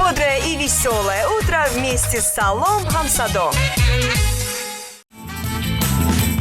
Бодрое и веселое утро вместе с Салом Хамсадо.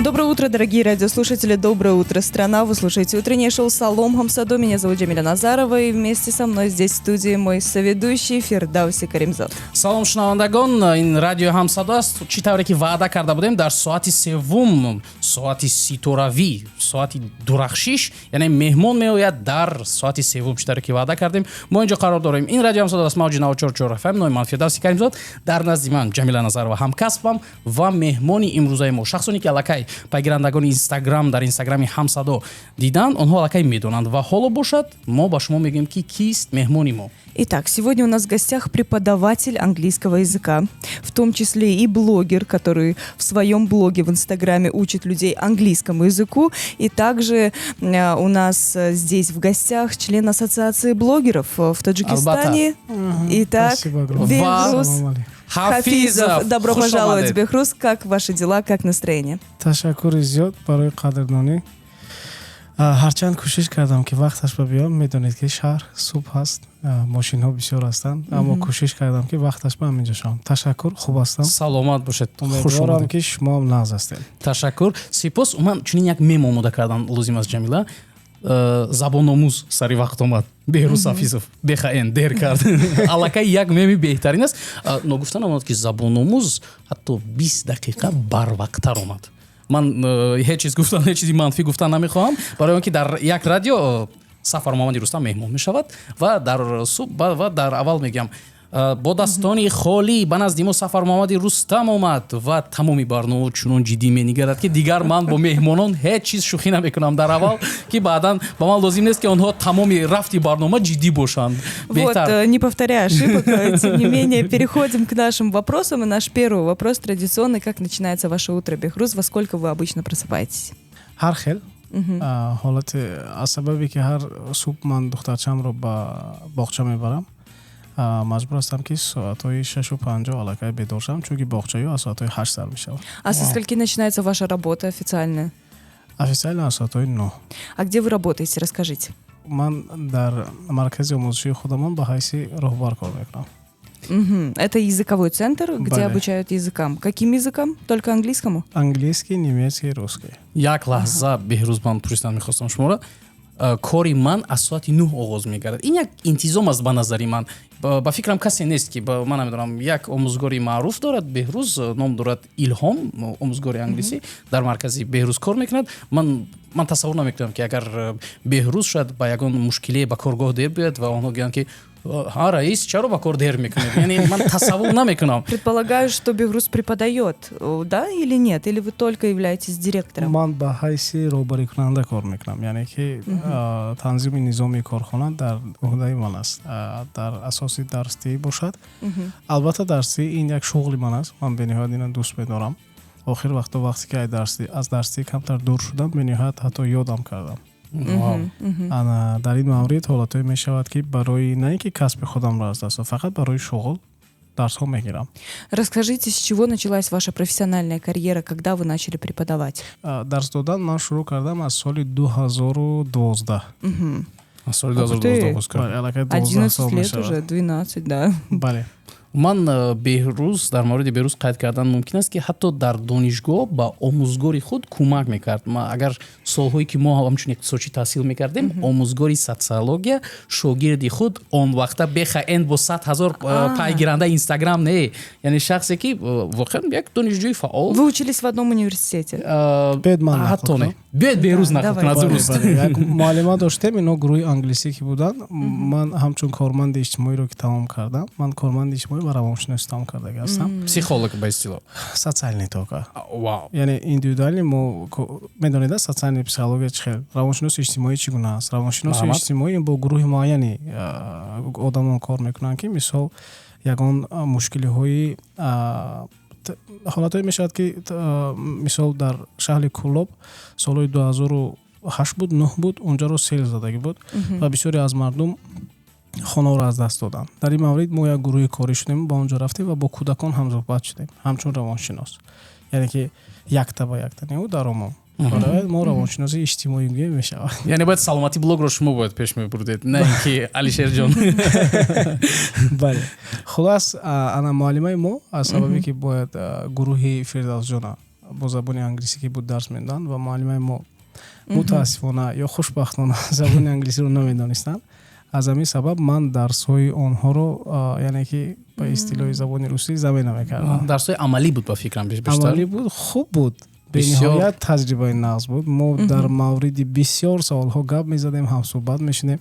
Доброе утро, дорогие радиослушатели. Доброе утро, страна. Вы слушаете утреннее шоу «Салом Хамсадо». Меня зовут Джамиля Назарова. И вместе со мной здесь в студии мой соведущий Фирдауси Каримзод. Салом, шунавандагон, ин радио Ҳамсадо аст. Чӣ тавре ки ваъда карда будем, дар соати севум, соати ситоравӣ, соати дурахшиш, яъне меҳмон меояд дар соати севум. Чӣ тавре ки ваъда кардем, мо инҷо қарор дорем. Ин радио Ҳамсадо аст, мавҷи 94,4 ФМ. Номи ман Фирдавси Каримзод, дар назди ман Ҷамила Назарова, ҳамкасбам, ва меҳмони имрӯзаи мо. Шахсоне ки аллакай пайгирандагони Инстаграм, дар Инстаграми Ҳамсадо диданд, онҳо аллакай медонанд. Ва ҳоло бошад, мо ба шумо мегӯем, ки кист меҳмони мо. Итак, сегодня у нас в гостях преподаватель английского языка, в том числе и блогер, который в своем блоге в Инстаграме учит людей английскому языку. И также у нас здесь в гостях член Ассоциации блогеров в Таджикистане. Итак, Бехруз Хафизов. Добро пожаловать, Бехруз. Как ваши дела, как настроение? Ташаккури зиёд барои қадрдонӣ. Ҳарчанд кӯшиш кардам, ки вақташ ба биём, медонед, ки шаҳр субҳ ҳаст, мошинҳо бисёр ҳастанд, аммо кӯшиш кардам, ки вақташ ба ҳаминҷо шавам. Ташаккур, хуб ҳастам. Саломат бошед. Умедворам, ки шумоам нағз ҳастед. Ташаккур, сипос. Ман чунин як мем омода кардан лозим аст, Ҷамила: «Забономӯз сари вақт омад, Беҳрӯз Ҳафизов бехаен дер кард». Аллакай як меми беҳтарин аст. Ногуфта намонад, ки забономӯз ҳатто 20 дақиқа барвақттар омад. Ман ҳеҷ чиз гуфтан, ҳеҷ чизи манфӣ гуфтан намехоҳам, барои он ки дар як радио Сафар Муҳаммади Рустам меҳмон мешавад ва дар субҳ ва дар аввал мегӯям: «Бо дастони холӣ ба назди мо Сафар Муҳаммади Рустам омад», ва тамоми барнома чунон ҷиддӣ менигарад, ки дигар ман бо меҳмонон ҳеҷ чиз шӯхӣ намекунам дар аввал, ки баъдан ба ман лозим нест, ки онҳо тамоми рафти барнома ҷиддӣ бошанд. Вот, не повторяя ошибок, тем не менее, переходим к нашим вопросам. И наш первый вопрос традиционный: как начинается ваше утро, Бехруз? Во сколько вы обычно просыпаетесь? Ҳар хел ҳолате, аз сабабе ки ҳар субҳ ман духтарчамро ба боғча мебарам, маҷбур ҳастам, ки соатҳои 6:50 аллакай бедор шавам, чунки боғчаё аз соатҳои 8 сар мешавад. А со скольки начинается ваша работа официальная? Официально аз соатҳои 9. А где вы работаете, расскажите. Ман дар маркази омӯзишии худамон ба ҳайси роҳбар кор мекунам. Это языковой центр, где Бале. обучают языкам. Каким языкам? Только английскому? Английский, немецкий, русский. Як лаҳза, Беҳрӯз, ман пурсидан мехостам шуморо. Кори ман аз соати 9 оғоз мегардад. Ин як интизом аст ба назари ман. Ба фикрам, касе нест, ки ман намедонам, як омӯзгори маъруф дорад Беҳрӯз, ном дорад Илҳом, омӯзгори англисӣ, дар маркази Беҳрӯз кор мекунад. Ман тасаввур намекунам, ки агар Беҳрӯз шояд ба ягон мушкилие ба коргоҳ дер биёяд ва онҳо гӯянд, ки «Ҳа, раис, чаро ба кор дер мекунед?» Яъне ман тасаввур намекунам. Предполагаю, что Бехруз преподает, да или нет? Или вы только являетесь директором? Ман ба ҳайси роҳбарикунанда кор мекунам, яъне ки танзими низоми корхона дар уҳдаи ман аст. Дар асоси дарсдиҳӣ бошад, албатта, дарсдиҳӣ ин як шуғли ман аст, ман бениҳоят ина дӯст медорам. Охир вақто, вақте ки аз дарсдиҳӣ камтар дур шудам, бениҳоят ҳатто ёдам кардам. Ана дар ин маврид ҳолатҳое мешавад, ки барои на ин ки касби худамро аз даст дод, фақат барои шуғл дарсҳо мегирам. Расскажите, с чего началась ваша профессиональная карьера, когда вы начали преподавать? Дарс додан ман шурӯъ кардам аз соли 2012. Аз соли 2012 оғоз кард. Бале, аллакай 12 11 сол лет мешавад. Уже, 12, да. Бале. Ман Беҳрӯз, дар мавриди Беҳрӯз қайд кардан мумкин аст, ки ҳатто дар донишгоҳ ба омӯзгори худ кӯмак мекард. Агар солҳое ки мо ҳамчун иқтисодчӣ таҳсил мекардем, омӯзгори социология шогирди худ он вақта бехаен бо 100 000 пайгирандаи Инстаграм не, яъне шахсе ки воқеан як донишҷӯи фаъол. Вы учились в одном университете? Биёед, ман нақл Ҳатто не. кунам. Биёед, Беҳрӯз нақл Давай. кунад. Бале, Дуруст. бале. Як муаллима доштем, ино гурӯҳи англисӣ ки буданд. Ман ҳамчун корманди иҷтимоиро ки тамом кардам, ман корманди иҷтимоӣ ва равоншиносӣ тамом кардагӣ ҳастам. Психолог ба истилоҳ. Социальный только. Вау. Яъне индивидуальный мо медонед, социальный психология чӣ хел, равоншиноси иҷтимоӣ чӣ гуна аст? Равоншиноси Марҳамат. иҷтимоӣ бо гурӯҳи муайяни одамон кор мекунанд, ки мисол ягон мушкилиҳои ҳолатҳое мешавад, ки мисол дар шаҳри Кӯлоб солҳои 2008 буд, 9 буд, унҷаро сел задагӣ буд ва бисёре аз мардум хонаҳоро аз даст доданд. Дар ин маврид мо як гурӯҳи корӣ шудем, ба он ҷо рафтем ва бо кӯдакон ҳамсӯҳбат шудем ҳамчун равоншинос, яъне ки якта ба якта неу дар умум. Барои мо равоншиноси иҷтимоӣ гӯем мешавад. Яъне бояд саломатӣ блогро шумо бояд пеш мебурдед, на ин ки Алишерҷон. Бале. Хулас, ана муаллимаи мо аз сабабе ки бояд гурӯҳи Фирдавсҷона бо забони англисӣ ки буд, дарс медоданд ва муаллимаи мо, мутаассифона ё хушбахтона, забони англисиро намедонистанд. Аз ҳамин сабаб ман дарсҳои онҳоро, яъне ки ба истилоҳи забони русӣ, замена мекардам. Дарсҳои амалӣ буд, ба фикрам, бештар. Амалӣ буд, хуб буд, бениҳоят таҷрибаи нағз буд. Мо дар мавриди бисёр саволҳо гап мезадем, ҳамсӯҳбат мешудем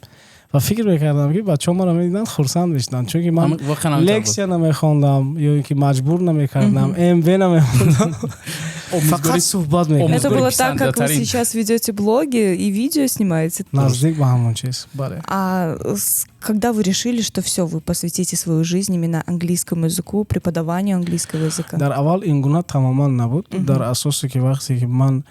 ва фикр мекардам, ки бачаҳо маро медиданд, хурсанд мешуданд, чунки ман лексия намехондам ё ин ки маҷбур намекардам, МВ намехондам, фақат суҳбат мекардам. Это было так, как вы сейчас ведете блоги и видео снимаете? Наздик ба ҳамон чиз, бале. А когда вы решили, что все, вы посвятите свою жизнь именно английскому языку, преподаванию английского языка? Дар аввал ин гуна тамоман набуд. Дар асосе ки вақте ки ман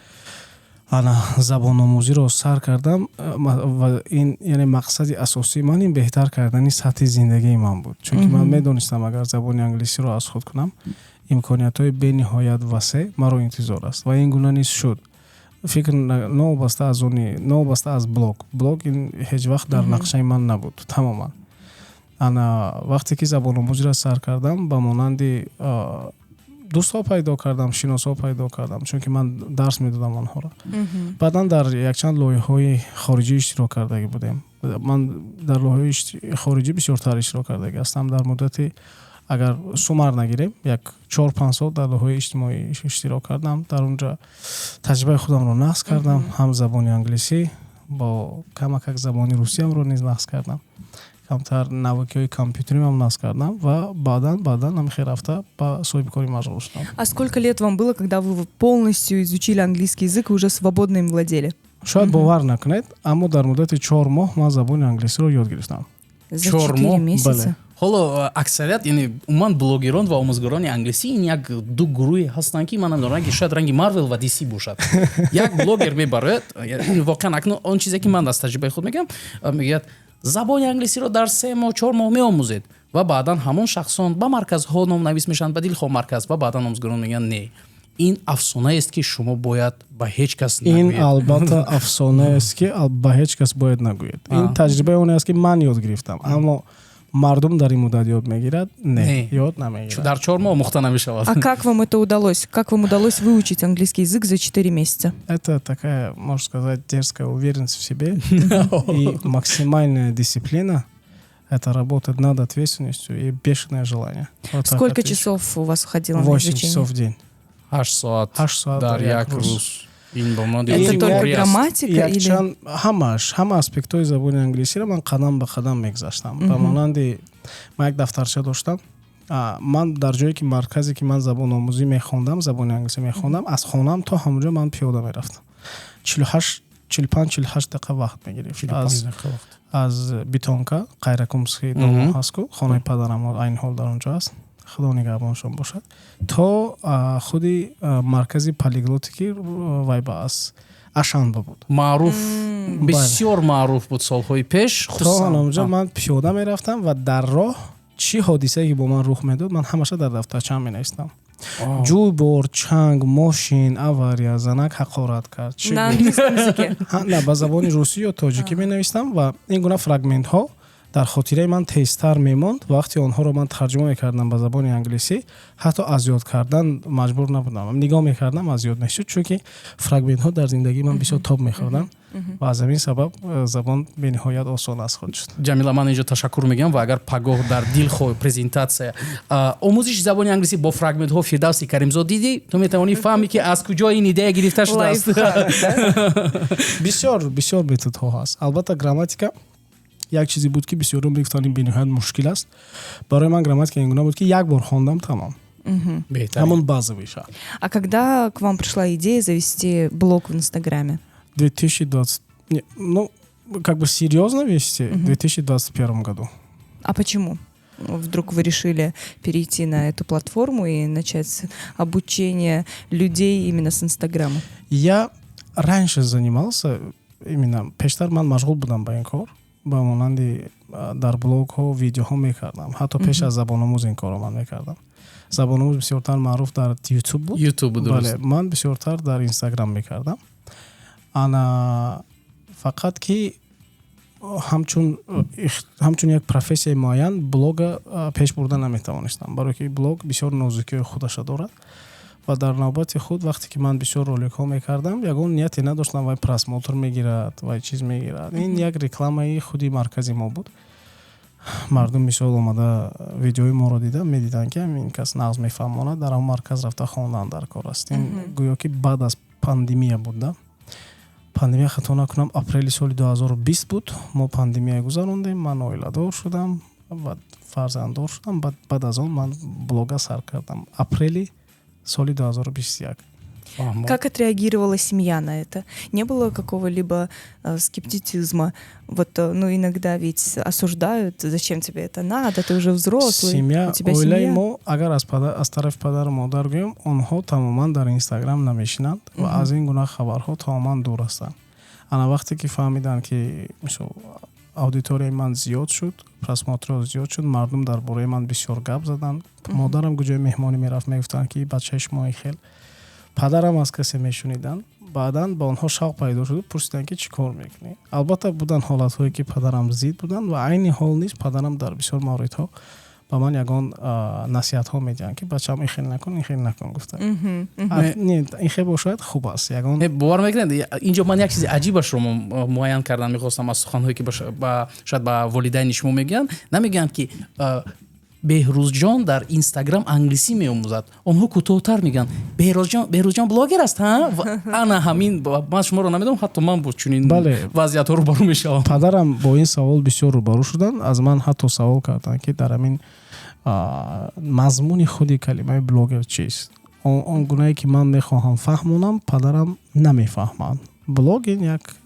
ана забономӯзиро сар кардам ва ин, яъне мақсади асосии ман ин беҳтар кардани сатҳи зиндагии ман буд, чунки ман медонистам, агар забони англисиро аз худ кунам, имкониятҳои бениҳоят васеъ маро интизор аст ва ин гуна низ шуд. Фикр новобаста аз они, новобаста аз блог, ин ҳеҷ вақт дар нақшаи ман набуд тамоман. Ана вақте ки забономӯзиро сар кардам, ба монанди дӯстҳо пайдо кардам, шиносҳо пайдо кардам, чунки ман дарс медодам онҳоро. Баъдан дар якчанд лоиҳаҳои хориҷӣ иштирок кардагӣ будем. Ман дар лоиҳаҳои хориҷӣ бисёртар иштирок кардагӣ ҳастам. Дар муддати, агар сумар нагирем, як 4-5 сол дар лоиҳаҳои иҷтимоӣ иштирок кардам. Дар он ҷо таҷрибаи худамро нағз кардам, ҳам забони англисӣ, бо камакак забони русиямро низ нағз кардам, камтар навыкиҳои компютериам нағз кардам ва баъдан ҳамихел рафта ба соҳибкорӣ машғул шудам. А сколько лет вам было, когда вы полностью изучили английский язык и уже свободно им владели? Шояд бовар накунед, аммо дар муддати 4 моҳ ман забони англисиро ёд гирифтам. За 4 месяца? Ҳоло аксарият, яъне умуман блогерон ва омӯзгорони англисӣ, ин як ду гурӯҳе ҳастанд, ки ман намедонам, ранги, шояд ранги Марвел ва DC бошад. Як блогер мебарояд, воқеан акнун он чизе ки ман аз таҷрибаи худ мегӯям, мегӯяд, забони англисиро дар 3 моҳ, 4 моҳ меомӯзед ва баъдан ҳамон шахсон ба марказҳо номнавис мешаванд, ба дилхоҳ марказ, ва баъдан омӯзгорон мегӯянд, не, ин афсонаест, ки шумо бояд ба ҳеҷ кас Ин албатта афсонаест, ки ба ҳеҷ кас бояд нагӯед. Ин таҷрибаи оне аст, ки ман ёд гирифтам, аммо мардум дар ин муддат ёд мегирад? Не, ёд намегирад. Дар 4 моҳ омӯхта намешавад. А как вам это удалось? Как вам удалось выучить английский язык за 4 месяца? Это такая, можно сказать, дерзкая уверенность в себе и максимальная дисциплина, это работать над ответственностью и бешеное желание. Вот. Сколько часов у вас уходило на 8 изучение? Часов в день. 8 соат. 8 соат дар як рӯз. Ин ба монанди Это только грамматика или Якчанд, ҳамааш, ҳама аспектҳои забони англисиро ман қадам ба қадам мегузаштам. Ба монанди ман як дафтарча доштам. Ман дар ҷое ки, марказе ки ман забономӯзӣ мехондам, забони англисӣ мехондам, аз хонаам то ҳамонҷо ман пиёда мерафтам. 48, 45, 48 дақиқа вақт мегирифт аз Бетонка, Қайракумский дом ҳаст ку, хонаи падарам айни ҳол дар он ҷо аст, худо нигаҳбоншон бошад, то худи маркази Полиглоте ки вай ба аз Ашанба буд. Маъруф, бисёр маъруф буд солҳои пеш. То ҳамонҷо ман пиёда мерафтам ва дар роҳ чӣ ҳодисае ки бо ман рух медод, ман ҳамаша дар дафтарчаам менавистам: ҷӯйбор, чанг, мошин, авария, занак ҳақорат кард. На английском языке? На, ба забони русӣ ё тоҷикӣ менавистам ва ин гуна фрагментҳо дар хотираи ман тезтар мемонд. Вақте онҳоро ман тарҷума мекардам ба забони англисӣ, ҳатто аз ёд кардан маҷбур набудам, нигоҳ мекардам, аз ёд мешуд, чунки фрагментҳо дар зиндагии ман бисёр тоб мехӯрданд ва аз ҳамин сабаб забон бениҳоят осон аз худ шуд. Ҷамила, ман инҷо ташаккур мегӯям ва агар пагоҳ дар дилхоҳ презентатсия омӯзиши забони англисӣ бо фрагментҳо Фирдавси Каримзод дидӣ, ту метавонӣ фаҳмӣ, ки аз куҷо ин идея гирифта шудааст. Бисёр, бисёр методҳо ҳаст. Албатта, грамматика як чизе буд, ки бисёриҳо мегуфтанд, ин бениҳоят мушкил аст. Барои ман грамматика ин гуна буд, ки як бор хондам, тамом, ҳамон базовый ша. А когда к вам пришла идея завести блог в Инстаграме? 2020, ну, как бы серьезно вести в 2021 году. А почему вдруг вы решили перейти на эту платформу и начать обучение людей именно с Инстаграма? Я раньше занимался именно, пештар ман машғул будам ба ин кор, ба монанди дар блогҳо видеоҳо мекардам. Ҳатто пеш аз забономӯз ин корро ман мекардам. Забономӯз бисёртар маъруф дар Ютуб буд. Ютуб. Бале, ман бисёртар дар Инстаграм мекардам. Ана фақат ки Ҳамчун як профессияи муайян блога пеш бурда наметавонистам, барое ки блог бисёр нозукиҳои худаша дорад. Ва дар навбати худ, вақте ки ман бисёр роликҳо мекардам, ягон нияте надоштам, вай просмотр мегирад, вай чиз мегирад. Ин як рекламаи худи маркази мо буд. Мардум, мисол, омада видеои моро дида, медиданд, ки ин кас нағз мефаҳмонад, дар ҳамон марказ рафта хондан дар кор аст. Ин гӯё ки баъд аз пандемия буд да. Пандемия, хато накунам, апрели соли 2020 буд. Мо пандемия гузарондем, ман оиладор шудам ва фарзанддор шудам. Баъд аз он ман блога сар кардам апрели соли 2021. Как отреагировала семья на это? Не было какого-либо скептицизма? Вот, ну, иногда ведь осуждают: зачем тебе это надо, ты уже взрослый, семья, у тебя оилаи семья. Мо, агар аз тарафи падару модар гӯем, онҳо тамоман дар Инстаграм намешинанд ва аз ин гуна хабарҳо тамоман дур ҳастанд. Ана вақте ки фаҳмиданд, ки, мисол, аудиторияи ман зиёд шуд, просмотрҳо зиёд шуд, мардум дар бораи ман бисёр гап заданд. Модарам куҷои меҳмонӣ мерафт, мегуфтанд, ки бачаи шумо хел. Падарам аз касе мешуниданд, баъдан ба онҳо шавқ пайдо шуду пурсиданд, ки чӣ кор мекунӣ. Албатта, буданд ҳолатҳое, ки падарам зид буданд ва айни ҳол низ падарам дар бисёр мавридҳо ба ман ягон насиҳатҳо медиҳанд, ки бачаам, ин хел накун, ин хел накун, гуфта. Не, ин хел бошад, хуб аст, ягон Бовар мекунед, инҷо ман як чизи аҷибашро муайян кардан мехостам аз суханҳое, ки шояд ба волидайни шумо мегӯянд. Намегӯянд, ки Беҳрӯзҷон дар Инстаграм англисӣ меомӯзад. Онҳо кӯтоҳтар мегӯянд: Беҳрӯзҷон блогер аст. Ана ҳамин ман шуморо намедонам, ҳатто ман бо чунин вазъиятҳо рӯбарӯ мешавам. Падарам бо ин савол бисёр рӯбарӯ шуданд. Аз ман ҳатто савол карданд, ки дар ҳамин мазмуни худи калимаи блогер чист. Он гунае ки ман мехоҳам фаҳмонам, падарам намефаҳманд. Блог ин як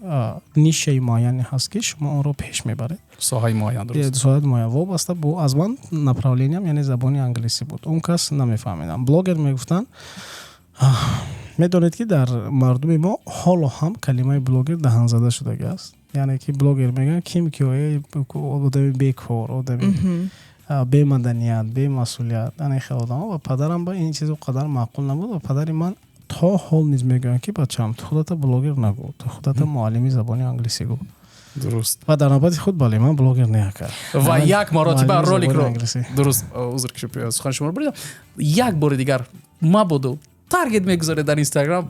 нишаи муайяне ҳаст, ки шумо онро пеш мебаред. Соҳаи муайян, дуруст. Соҳаи муайян, вобаста бо аз ман направлениям, яъне забони англисӣ буд. Он кас намефаҳмидам, блогер мегуфтанд. Медонед, ки дар мардуми мо ҳоло ҳам калимаи блогер даҳанзада шудагӣ аст. Яъне ки блогер мегӯянд, ким ки одами бекор, одами бемаданият, бемасъулият, ана хел одамо. Ва падарам ба ин чиз он қадар маъқул набуд ва падари ман то ҳол низ мегӯянд, ки бачаам, ту худата блогер нагӯ, ту худата муаллими забони англисӣ гӯ. Ва дар навбати худ, бале, ман блогер не кард. Ва як маротиба роликро, дуруст, узр, ки сухани шуморо буридам, як бори дигар мабодо таргет мегузоред дар Инстаграм,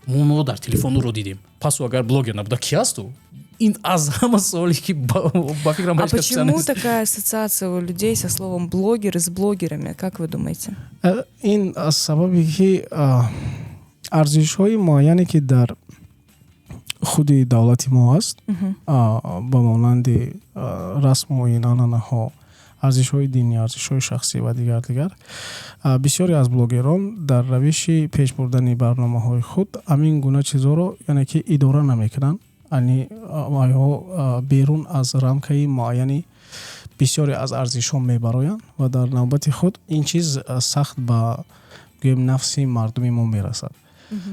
мо дар телефон ӯро дидем, пас ӯ агар блогер набуда, ки асту? Ин аз ҳама суоле, ки ба фикрам. А почему такая ассоциация у людей со словом блогер и с блогерами, как вы думаете? Ин аз сабабе, ки арзишҳои муайяне, ки дар худи давлати мо аст, ба монанди расму оин, анъанаҳо, арзишҳои динӣ, арзишҳои шахсӣ ва дигар дигар, бисёре аз блогерон дар равиши пеш бурдани барномаҳои худ ҳамин гуна чизҳоро, яъне ки, идора намекунанд. Ани айҳо берун аз рамкаи муайяни бисёре аз арзишҳо мебароянд ва дар навбати худ ин чиз сахт ба, гӯем, нафси мардуми мо мерасад.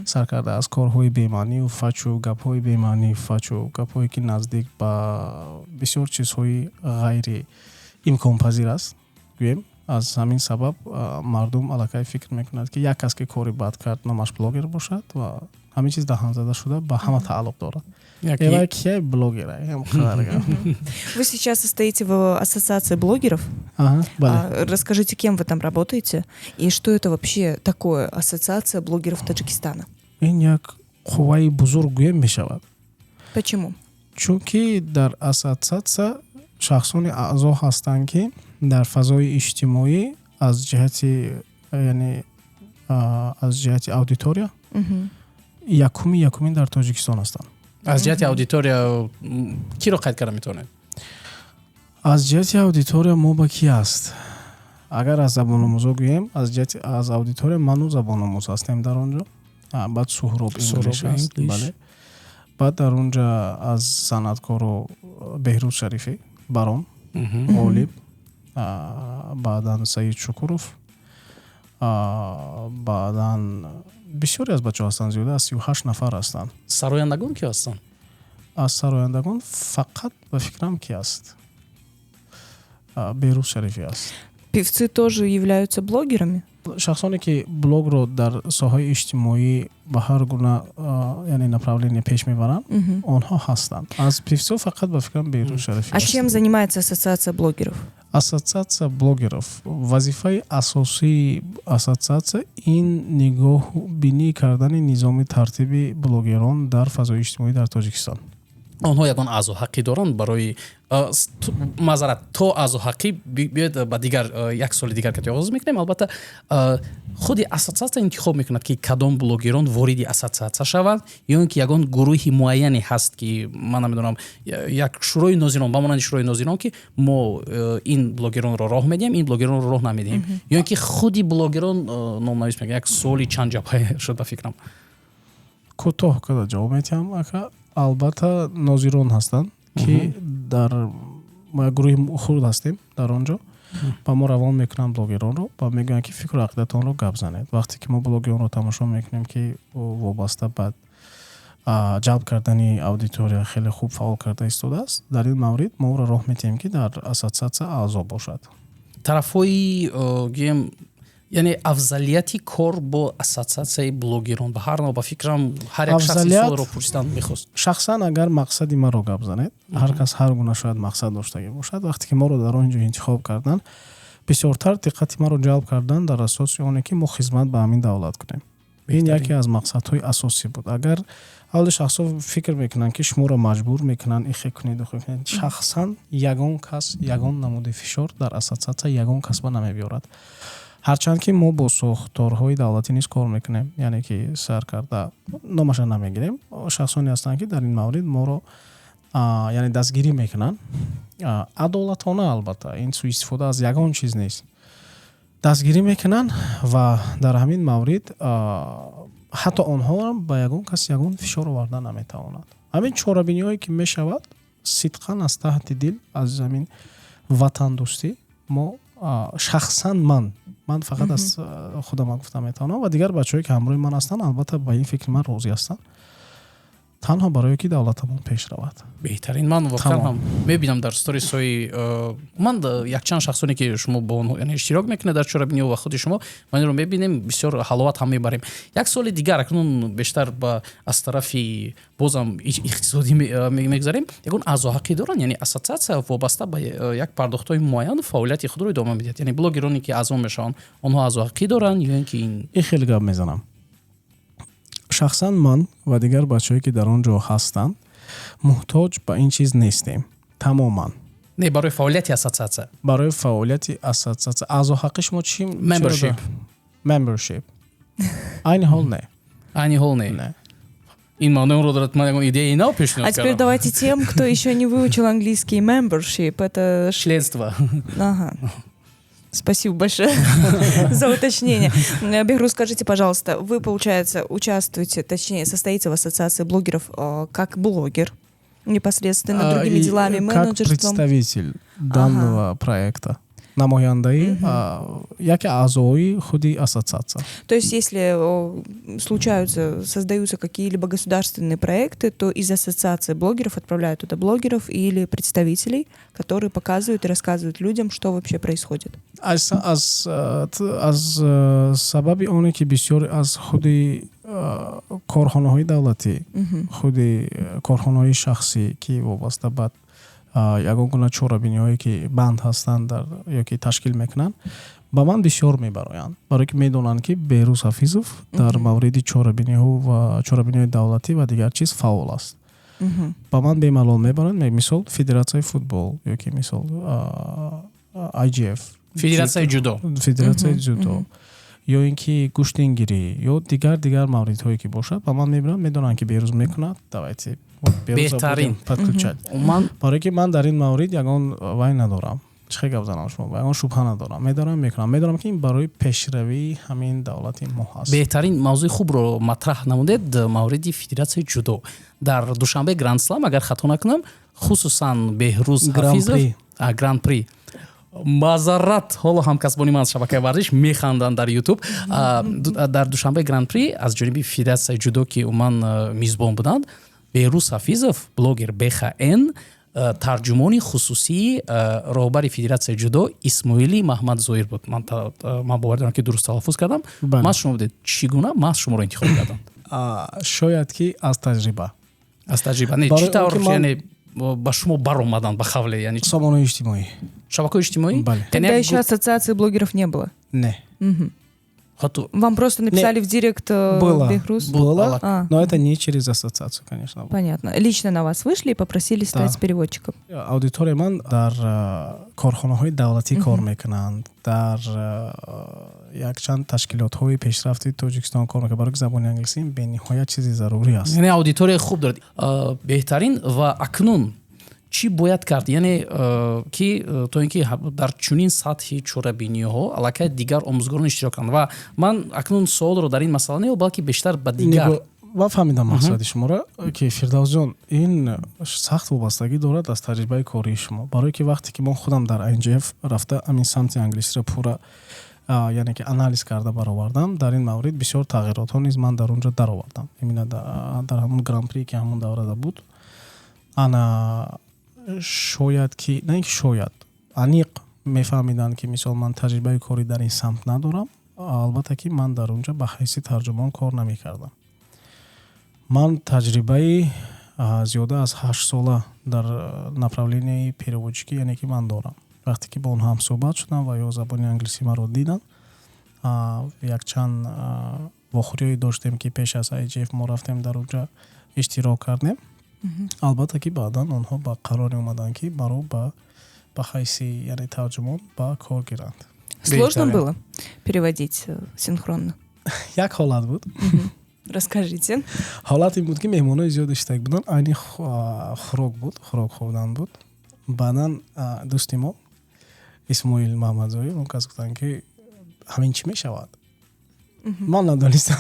Сар карда аз корҳои бемаънию фачу гапҳои бемаънию фачу гапҳое, ки наздик ба бисёр чизҳои ғайри имконпазир аст, гӯем. Аз ҳамин сабаб мардум аллакай фикр мекунад, ки як кас, ки кори бад кард, номаш блогер бошад ва ҳамин чиз даҳанзада шуда ба ҳама тааллуқ дорад. Кия блогер? Вы сейчас состоите в ассоциации блогеров. Ага, бале. Расскажите, кем вы там работаете и что это вообще такое, ассоциация блогеров Таджикистана? Ин як қувваи бузург, гӯем, мешавад. Почему? Чунки дар ассотсиатсия шахсони аъзо ҳастанд, ки дар фазои иҷтимоӣ аз ҷиҳати, яъне, аз ҷиҳати аудитория якумин дар Тоҷикистон ҳастанд. Аз ҷиҳати аудитория киро қайд карда метавонед? Аз ҷиҳати аудитория мо ба ки аст? Агар аз забономӯзо гӯем, аз ҷиҳати аз аудитория ману забономӯз ҳастем дар он ҷо, баъд Суҳроб English аст, бале, баъд дар он ҷа аз санъаткоро Беҳрӯз Шарифӣ, Барон, Ғолиб, баъдан Саид Шукуров, баъдан бисёре аз бачаҳо ҳастанд, зиёда аз 38 нафар ҳастанд. Сарояндагон ки ҳастанд? Аз сарояндагон фақат, ба фикрам, ки аст, Беҳрӯз Шарифӣ аст. Певцы тоже являются блогерами? Шахсоне, ки блогро дар соҳаи иҷтимоӣ ба ҳар гуна, яъне, направление пеш мебаранд, онҳо ҳастанд. Аз певцов фақат, ба фикрам, Беҳрӯз Шарифӣ. А чем занимается ассоциация блогеров? Ассотсиатсия блогеров, вазифаи асосии ассотсиатсия ин нигоҳбинӣ кардани низоми тартиби блогерон дар фазои иҷтимоӣ дар Тоҷикистон. Онҳо ягон аъзоҳаққӣ доранд барои маъзарат, то аъзоҳаққӣ биёед, ба дигар як соли дигар ки оғоз мекунем. Албатта, худи ассотсиатсия интихоб мекунад, ки кадом блогерон вориди ассотсиатсия шаванд, ё ин ки ягон гурӯҳи муайяне ҳаст, ки ман намедонам, як шӯрои нозирон, ба монанди шӯрои нозирон, ки мо ин блогеронро роҳ медиҳем, ин блогеронро роҳ намедиҳем, ё ин ки худи блогерон номнавис мекунанд? Як суоли чанд ҷабҳа шуд, ба фикрам. Кӯтоҳ карда ҷавоб медиҳам, ака. Албатта, нозирон ҳастанд, ки дар мо як гурӯҳи хурд ҳастем дар он ҷо. Ба мо равон мекунанд блогеронро ва мегӯянд, ки фикру ақидатонро гап занед. Вақте ки мо блогеронро тамошо мекунем, ки вобаста ба ҷалб кардани аудитория хеле хуб фаъол карда истодааст, дар ин маврид мо ӯро роҳ медиҳем, ки дар ассотсиатсия аъзо бошад. Тарафҳои, гӯем, яъне афзалияти кор бо ассотсиатсияи блогерон ба ҳар нав, ба фикрам, ҳар як шахси суолро пурсидан мехост. Шахсан, агар мақсади маро гап занед, ҳар кас ҳар гуна шояд мақсад доштагӣ бошад. Вақте ки моро дар он ҷо интихоб карданд, бисёртар диққати маро ҷалб карданд дар асоси оне, ки мо хизмат ба ҳамин давлат кунем. Ин яке аз мақсадҳои асосӣ буд. Агар аввали шахсҳо фикр мекунанд, ки шуморо маҷбур мекунанд, ихе кунед, ухе кунед, шахсан ягон кас ягон намуди фишор дар ассотсиатсия ягон касба намебиёрад. Ҳарчанд ки мо бо сохторҳои давлатӣ низ кор мекунем, яъне ки сар карда номаша намегирем, шахсоне ҳастанд, ки дар ин маврид моро, яъне, дастгирӣ мекунанд адолатона. Албатта, ин суистифода аз ягон чиз нест. Дастгирӣ мекунанд ва дар ҳамин маврид ҳатто онҳоам ба ягон кас ягон фишор оварда наметавонад. Ҳамин чорабиниҳое, ки мешавад, сидқан аз таҳти дил, аз ҳамин ватандӯстӣ мо, шахсан ман фақат аз худам гуфта метавонам ва дигар бачаҳое, ки ҳамроҳи ман ҳастанд, албатта, ба ин фикри ман розӣ ҳастанд, танҳо барое ки давлатамон пеш равад. Беҳтарин. Ман воқеан ҳам мебинам дар сторисҳои ман якчанд шахсоне, ки шумо бо онҳо, яъне, иштирок мекунед дар чорабиниҳо ва худи шумо, ман инро мебинем, бисёр ҳаловат ҳам мебарем. Як суоли дигар, акнун бештар ба аз тарафи бозам иқтисодӣ мегузарем. Ягон аъзоҳаққӣ доранд, яъне ассотсиатсия вобаста ба як пардохтҳои муайян фаъолияти худро идома медиҳад, яъне блогероне, ки аъзо мешаванд, онҳо аъзоҳаққӣ доранд ё ин ки ин Ин хеле гап мезанам. Шахсан ман ва дигар бачаҳое, ки дар он ҷо ҳастанд, муҳтоҷ ба ин чиз нестем тамоман. Не, барои фаъолияти ассотсиатсия. Барои фаъолияти ассотсиатсия аъзоҳаққи шумо чӣ? Membership. Membership айни ҳол не. Айни ҳол не? Не. Ин маънои онро дорад, ман ягон идеяи нав пешниҳод А теперь давайте тем, кто еще не выучил английский, membership. Это Членство. Ага. Спасибо большое за уточнение. Бехруз, скажите, пожалуйста, вы, получается, участвуете, точнее, состоите в ассоциации блогеров как блогер, непосредственно другими делами, как менеджерством. Представитель данного проекта, намояндаи яке аъзои худи ассотсиатсия. То есть, если случаются, создаются какие-либо государственные проекты, то из ассоциации блогеров отправляют туда блогеров или представителей, которые показывают и рассказывают людям, что вообще происходит. Аз сабаби оне, ки бисёре аз худи корхонаҳои давлатӣ, худи корхонаҳои шахсӣ, ки вобаста ба ягон гуна чорабиниҳое, ки банд ҳастанд дар ё ки ташкил мекунанд, ба ман бисёр мебароянд, барое ки медонанд, ки Беҳрӯз Ҳафизов дар мавриди чорабиниҳо ва чорабиниҳои давлатӣ ва дигар чиз фаъол аст. Ба ман бемалол мебаранд, мисол, федератсияи футбол ё ки, мисол, IJF. Федератсияи ҷудо. Федератсияи ҷудо ё ин ки гӯштингирӣ ё дигар мавридҳое, ки бошад, ба ман мебаранд. Медонанд, ки Беҳрӯз мекунад, давайте Беҳтарин. Подключать, барое ки ман дар ин маврид ягон вай надорам, чӣ хел гап занам шумо, ягон шубҳа надорам. Медорам, мекунам, медонам, ки ин барои пешравии ҳамин давлати мо ҳаст. Беҳтарин, мавзӯи хубро матраҳ намудед, мавриди федератсияи ҷудо. Дар Душанбе Гранд Слам, агар хато накунам, хусусан Беҳрӯз Ҳафизов, Гран-при, маъзарат, ҳоло ҳамкасбони ман аз шабакаи варзиш механданд дар Ютуб, дар Душанбе Гран-при аз ҷониби федератсияи ҷудо, ки умуман мизбон буданд, Беҳрӯз Ҳафизов, блогер БХН. Тарҷумони хусусии роҳбари Федератсияи ҷудо Исмоили Маҳмадзоир буд. Ман бовар дорам, ки дуруст талаффуз кардам. Маҳз шумо будед. Чӣ гуна маҳз шуморо интихоб карданд? Шояд ки аз таҷриба. Аз таҷриба? Не, чӣ тавр, яъне ба шумо баромаданд, ба қавле, яъне? Сомонаҳои иҷтимоӣ. Шабакаҳои иҷтимоӣ? Бале. Тогда еще ассоциации блогеров не было? Не. Вам просто написали в директ? Было. Бехруз? Было, а. Но это не через ассоциацию, конечно. Понятно. Лично на вас вышли и попросили стать переводчиком? Аудиторияи ман дар корхонаҳои давлатӣ кор мекунанд, дар якчанд ташкилотҳои пешрафти Тоҷикистон кор мекунанд, барои забони англисӣ бениҳоят чизи зарурӣ аст. Яъне аудиторияи хуб дорад, беҳтарин. Ва акнун чӣ бояд кард, яъне ки то ин ки дар чунин сатҳи чорабиниҳо аллакай дигар омӯзгорон иштирок кунанд? Ва ман акнун суолро дар ин масъала не, балки бештар ба дигар Ман фаҳмидам мақсади шуморо, ки Фирдавсҷон, ин сахт вобастагӣ дорад аз таҷрибаи кории шумо, барое ки вақте ки ман худам дар IJF рафта, ҳамин самти англисиро пурра, яъне ки анализ карда баровардам, дар ин маврид бисёр тағйиротҳо низ ман дар он ҷо даровардам, именно дар ҳамон гран-при, ки ҳамон даврада буд. Ана шояд ки, на ин ки шояд, аниқ мефаҳмиданд, ки мисол ман таҷрибаи корӣ дар ин самт надорам, албатта ки ман дар он ҷо ба ҳайси тарҷумон кор намекардам. Ман таҷрибаи зиёда аз 8 сола дар направленияи переводчикӣ, яъне ки ман дорам. Вақте ки бо онҳо ҳамсӯҳбат шудам ва ё забони англисӣ маро диданд, якчанд вохӯриҳое доштем, ки пеш аз IJF мо рафтем, дар он ҷо иштирок кардем. Албатта ки баъдан онҳо ба қароре омаданд, ки маро ба ҳайси, яъне тарҷумон ба кор гиранд. Сложно было переводить синхронно? Як ҳолат буд. Расскажите. Ҳолат ин буд, ки меҳмонои зиёд иштирок буданд, айни хӯрок буд, хӯрок хӯрдан буд. Баъдан дӯсти мо Исмоил Маҳмадзоир, он кас гуфтанд, ки ҳамин чӣ мешавад? Ман надонистам.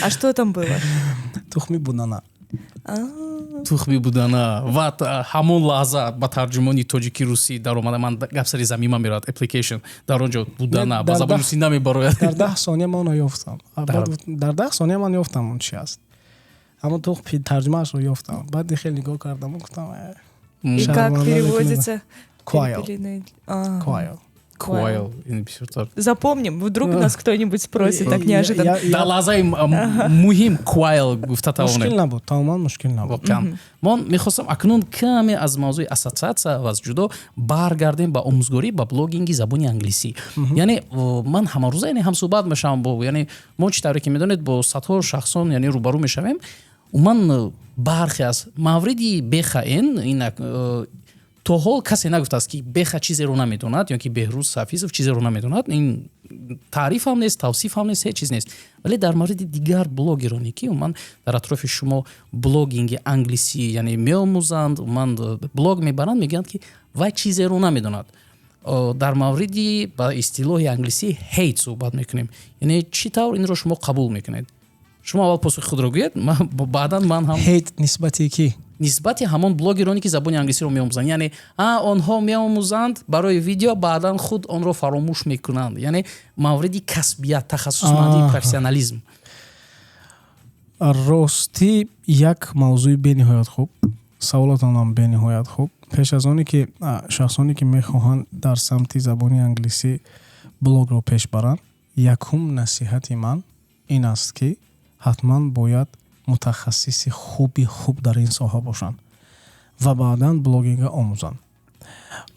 А что там было? Тухми будана. Тухми будана. Ва ҳамон лаҳза ба тарҷумони тоҷики русӣ даромада, ман гап сари замима меравад, application, дар он ҷо будана ба забони русӣ намебарояд. Дар 10 сония ман онро ёфтам, дар 10 сония ман ёфтам он чи аст, ҳамон тухм, тарҷумаашро ёфтам. Баъд хеле нигоҳ кардам, гуфтам. И как переводится? Quail. Quail. Quail. Ин бисёртар. Запомним, вдруг нас кто-нибудь спросит так неожиданно. Дар лаҳзаи муҳим quail гуфта тавонем. Мушкил набуд, тамоман мушкил набуд. Воқеан, ман мехостам акнун каме аз мавзӯи ассотсиатсия ва аз ҷудо баргардем ба омӯзгорӣ, ба блогинги забони англисӣ. Яъне ман ҳамарӯза, яъне ҳамсӯҳбат мешавам бо, яъне мо чӣ тавре ки медонед, бо садҳо шахсон, яъне рӯбарӯ мешавем. Умуман бархе аз мавриди бехаэн инак то ҳол касе нагуфтааст, ки Беха чизеро намедонад ё ки Беҳрӯз Сафизов чизеро намедонад. Ин таъриф ҳам нест, тавсиф ҳам нест, ҳеҷ чиз нест. Вале дар мавриди дигар блогероне, ки умуман дар атрофи шумо блогинги англисӣ, яъне меомӯзанд, умуман блог мебаранд, мегӯянд, ки вай чизеро намедонад. Дар мавриди ба истилоҳи англисӣ hate суҳбат мекунем. Яъне чӣ тавр инро шумо қабул мекунед? Шумо аввал посухи худро гӯед, баъдан ман ҳам. Hate нисбати кӣ? Нисбати ҳамон блогероне, ки забони англисиро меомӯзанд. Яъне онҳо меомӯзанд барои видео, баъдан худ онро фаромӯш мекунанд. Яъне мавриди касбият, тахассусмандӣ, профессионализм. Ростӣ, як мавзӯи бениҳоят хуб, саволатонам бениҳоят хуб. Пеш аз оне ки шахсоне, ки мехоҳанд дар самти забони англисӣ блогро пеш баранд, якум насиҳати ман ин аст, ки ҳатман бояд мутахассиси хуби хуб дар ин соҳа бошанд ва баъдан блогинга омӯзанд.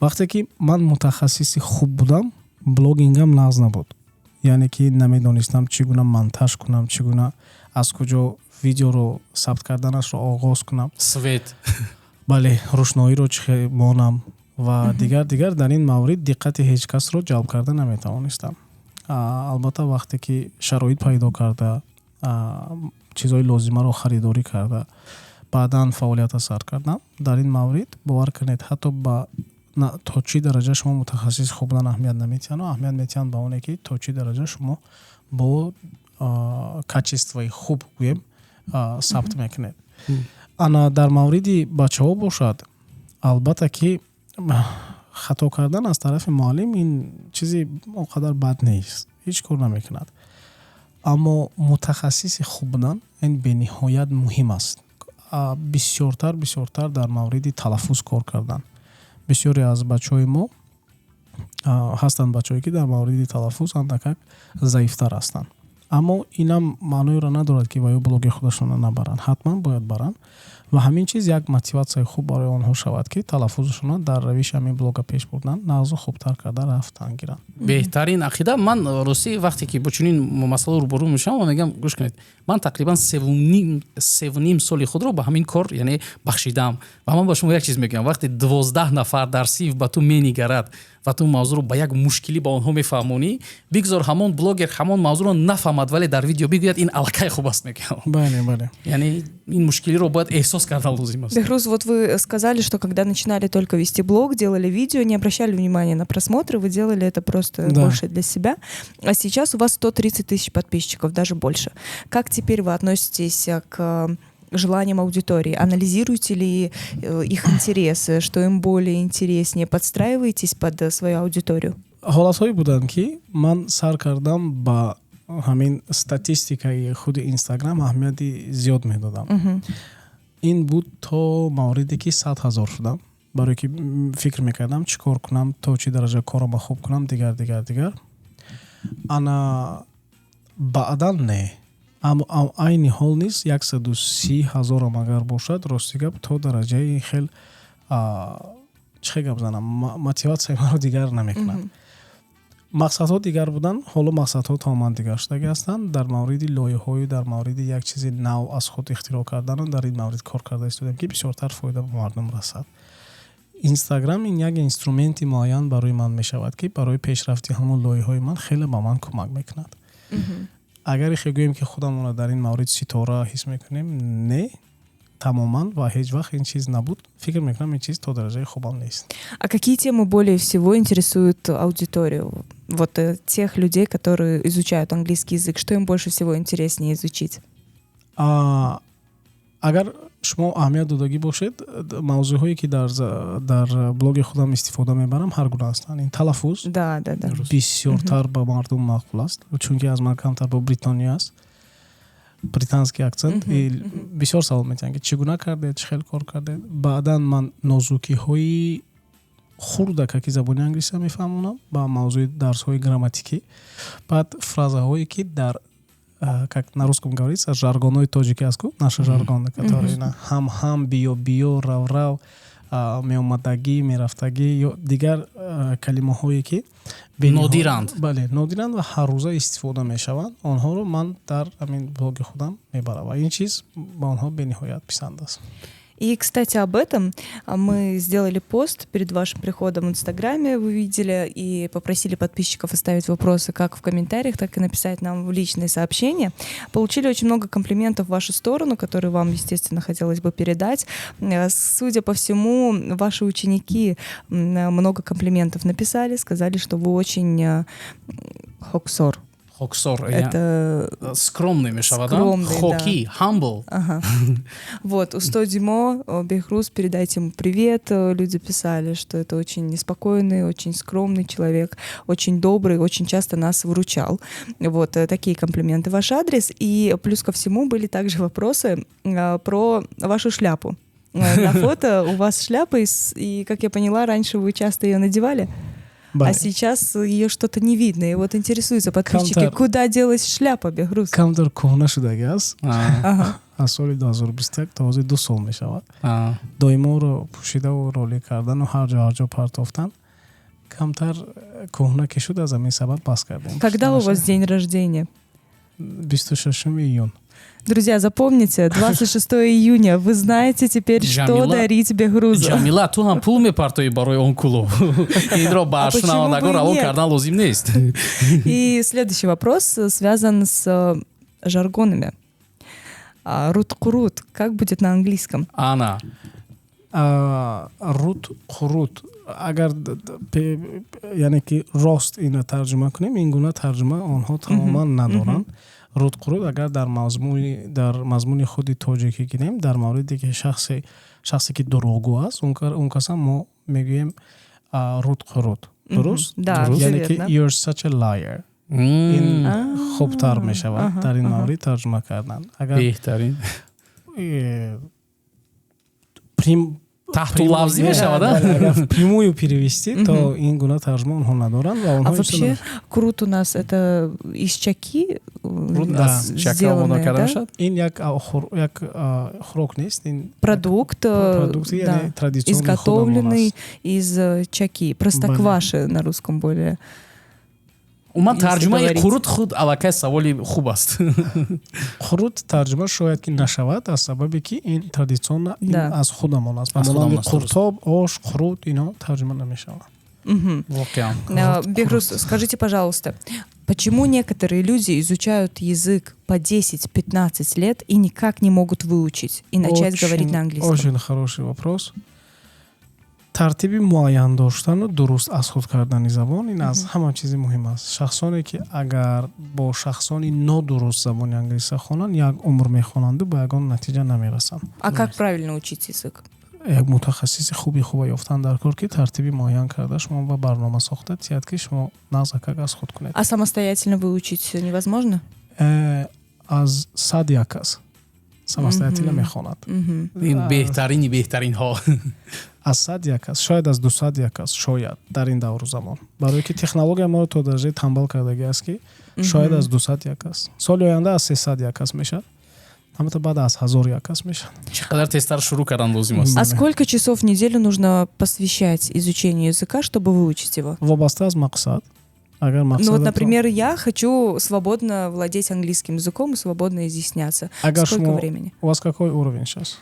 Вақте ки ман мутахассиси хуб будам, блогингам нағз набуд, яъне ки намедонистам чӣ гуна монтаж кунам, чӣ гуна, аз куҷо видеоро сабт карданашро оғоз кунам. Свет. Бале, рӯшноиро чӣ хел монам ва дигар дигар. Дар ин маврид диққати ҳеҷ касро ҷалб карда наметавонистам. Албатта, вақте ки шароит пайдо карда, чизҳои лозимаро харидорӣ карда, баъдан фаъолията сар кардам. Дар ин маврид, бовар кунед, ҳатто ба то чӣ дараҷа шумо мутахассиси хуб будан аҳамият наметиҳанд, аҳамият метиҳанд ба оне, ки то чӣ дараҷа шумо бо качествои хуб, гӯем, сабт мекунед. Ана дар мавриди бачаҳо бошад, албатта ки хато кардан аз тарафи муаллим ин чизи он қадар бад нест, ҳеҷ кор намекунад, аммо мутахассиси хуб будан ин бениҳоят муҳим аст. Бисёртар дар мавриди талаффуз кор кардан. Бисёре аз бачаҳои мо ҳастанд, бачаҳое ки дар мавриди талаффуз андакак заифтар ҳастанд, аммо инам маъноеро надорад, ки ва ё блоги худашонро набаранд. Ҳатман бояд баранд ва ҳамин чиз як мотиватсияи хуб барои онҳо шавад, ки талаффузашонро дар равиши ҳамин блога пеш бурдан нағзу хубтар карда рафтан гиранд. Беҳтарин ақида. Ман ростӣ, вақте ки бо чунин масъала рӯбарӯ мешавам, мегӯям: гӯш кунед, ман тақрибан 3,5 соли худро ба ҳамин кор, яъне, бахшидаам ва ман ба шумо як чиз мегӯям: вақте 12 нафар дар синф ба ту менигарад ва ту мавзӯъро ба як мушкилӣ ба онҳо мефаҳмонӣ, бигзор ҳамон блогер ҳамон мавзӯъро нафаҳмад, вале дар видео бигӯяд, ин аллакай хуб аст, мегӯям. Бале, бале. Яъне ин мушкилиро бояд эҳсос кардан лозим аст. Бехруз, вот вы сказали, что когда начинали только вести блог, делали видео, не обращали внимания на просмотры, вы делали это просто больше для себя. А сейчас у вас 130 тысяч подписчиков, даже больше. Как теперь вы относитесь к желаниям аудитории? Анализируете ли их интересы, что им более интереснее? Подстраиваетесь под свою аудиторию? Ҳолатҳое буданд, ки ман сар кардам ба ҳамин статистикаи худи Инстаграм аҳамияти зиёд медодам. Ин буд то мавриде ки 100 000 шудам, барое ки фикр мекардам, чӣ кор кунам, то чӣ дараҷа корама хуб кунам, дигар, дигар, дигар. Ана баъдан не, аммо айни ҳол низ 130 000-ам агар бошад, рости гап, то дараҷаи хел, чӣ хел гап занам, мотиватсияи маро дигар намекунад. Мақсадҳо дигар буданд, ҳоло мақсадҳо тамоман дигар шудагӣ ҳастанд. Дар мавриди лоиҳаҳою дар мавриди як чизи нав аз худ ихтироъ кардану дар ин маврид кор карда истодем, ки бисёртар фоида ба мардум расад. Инстаграм ин як инструменти муайян барои ман мешавад, ки барои пешрафти ҳамон лоиҳаҳои ман хеле ба ман кӯмак мекунад. Агар ихе гӯем, ки худамонро дар ин маврид ситора ҳис мекунем, не, тамоман ва ҳеҷ вақт ин чиз набуд. Фикр мекунам, ин чиз то дараҷаи хубам нест. А какие темы более всего интересуют аудиторию? Вот тех людей, которые изучают английский язык, что им больше всего интереснее изучить? Агар шумо аҳамият додагӣ бошед, мавзӯъҳое ки дар блоги худам истифода мебарам, ҳар гуна ҳастанд. Ин талаффуз Да, да, да. бисёртар ба мардум маъқул аст, чунки аз ман камтар бо Бритониё аст, британский акцент. И бисёр савол метиҳанд, ки чӣ гуна кардед, чӣ хел кор кардед. Баъдан ман нозукиҳои хурдака ки забони англисия мефаҳмонам ба мавзӯи дарсҳои грамматикӣ, баъд фразаҳое ки дар, как на русском говорится, жаргонҳои тоҷикӣ аст ку, наша жаргон, которые ҳам ҳам, биё биё, рав рав, меомадагӣ, мерафтагӣ ё дигар калимаҳое ки нодиранд. Бале, нодиранд ва ҳаррӯза истифода мешаванд, онҳоро ман дар ҳамин блоги худам мебарам ва ин чиз ба онҳо бениҳоят писанд аст. И, кстати, об этом мы сделали пост перед вашим приходом в Инстаграме, вы видели, и попросили подписчиков оставить вопросы как в комментариях, так и написать нам в личные сообщения. Получили очень много комплиментов в вашу сторону, которые вам, естественно, хотелось бы передать. Судя по всему, ваши ученики много комплиментов написали, сказали, что вы очень хоксор. Хоксор. Это скромный мешавад. Скромный. Хоки, humble. Ага. Вот, устоди мо Бехруз, передайте ему привет. Люди писали, что это очень неспокойный, очень скромный человек, очень добрый, очень часто нас выручал. Вот, такие комплименты в ваш адрес. И плюс ко всему были также вопросы про вашу шляпу. На фото у вас шляпа, и, как я поняла, раньше вы часто ее надевали? А сейчас ее что-то не видно. И вот интересуются подписчики, куда делась шляпа, Бехруз? Камтар кӯҳна шудагӣ аст. Аз соли 2021 то ҳозир 2 сол мешавад. Доимо ӯро пӯшидаву ролӣ кардану ҳар ҷо, ҳар ҷо партофтан, камтар кӯҳна ки шуд, аз ҳамин сабаб бас кардем. Когда у вас день рождения? 26 июн. Друзья, запомните, 26 июня, вы знаете теперь, что дарить Бехрузу. Ҷамила, ту ҳам пул мепартоӣ барои он кулоҳ. Инро ба шунавандагон равон кардан лозим нест. И следующий вопрос связан с жаргонами. Рут-курут, как будет на английском? Ана. Рут қурут, агар яъне ки рост инро тарҷума кунем, ин гуна тарҷума онҳо тамоман надоранд. Рудқурут агар дар мазмуни худи тоҷикӣ гирем, дар мавриде ки шахсе ки дурӯғгӯ аст, он касам мо мегӯем рудқурут. Дуруст, яъне ки you're such a liar. Ин хубтар мешавад дар ин маврид тарҷума кардан. Агар беҳтарин. Таҳту лафзӣ мешавад. Агар прямую перевести, то ин гуна тарҷума онҳо надоранд ва А вообще курут у нас это из чаки сделанное, да? Ин як хӯрок нест, ин продукт, да, изготовленный из чаки, простокваши на русском более. Умуман, тарҷумаи қурут худ аллакай саволи хуб аст. Қурут тарҷума шояд ки нашавад, аз сабабе ки ин традиционно аз худамон аст. Монанди қуртоб, ош, қурут, ино тарҷума намешавад. Воқеан. Бехруз, скажите, пожалуйста, почему некоторые люди изучают язык по 10-15 лет и никак не могут выучить и начать говорить на английском? Очень хороший вопрос. Тартиби муайян доштану дуруст аз худ кардани забон ин аз ҳама чизи муҳим аст. Шахсоне ки агар бо шахсони нодуруст забони англиса хонанд, як умр мехонанду ба ягон натиҷа намерасанд. А как правильно учить язык? Як мутахассиси хуби хуба ёфтан дар кор, ки тартиби муайян карда шумо ба барнома сохта тиҳад, ки шумо нағзакак аз худ кунед. А самостоятельно выучить невозможно? Аз 100 як кас самостоятельно мехонад. Ин беҳтарини беҳтаринҳо. Аз 100 як кас, шояд аз 200 як кас, шояд дар ин давру замон, барое ки технология моро то дараҷаи тамбал кардагӣ аст, ки шояд аз 200 як кас, соли оянда аз 300 як кас мешавад, ҳамата баъд аз 1000 як кас мешавад. Чӣ қадар тезтар шурӯъ кардан лозим аст. А сколько часов в неделю нужно посвящать изучению языка, чтобы выучить его? Вобаста аз мақсад. Агар Ну вот, например, я хочу свободно владеть английским языком и свободно изъясняться. Агар Сколько времени? У вас какой уровень сейчас?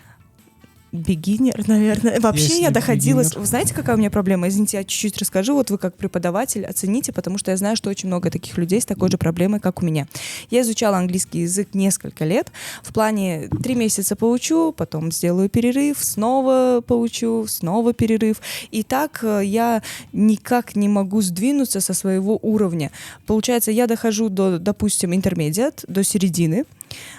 Beginner, наверное. Вообще Если я доходила. Beginner. Вы знаете, какая у меня проблема? Извините, я чуть-чуть расскажу. Вот вы как преподаватель оцените, потому что я знаю, что очень много таких людей с такой же проблемой, как у меня. Я изучала английский язык несколько лет. В плане: 3 месяца поучу, потом сделаю перерыв, снова поучу, снова перерыв. И так я никак не могу сдвинуться со своего уровня. Получается, я дохожу до, допустим, intermediate, до середины,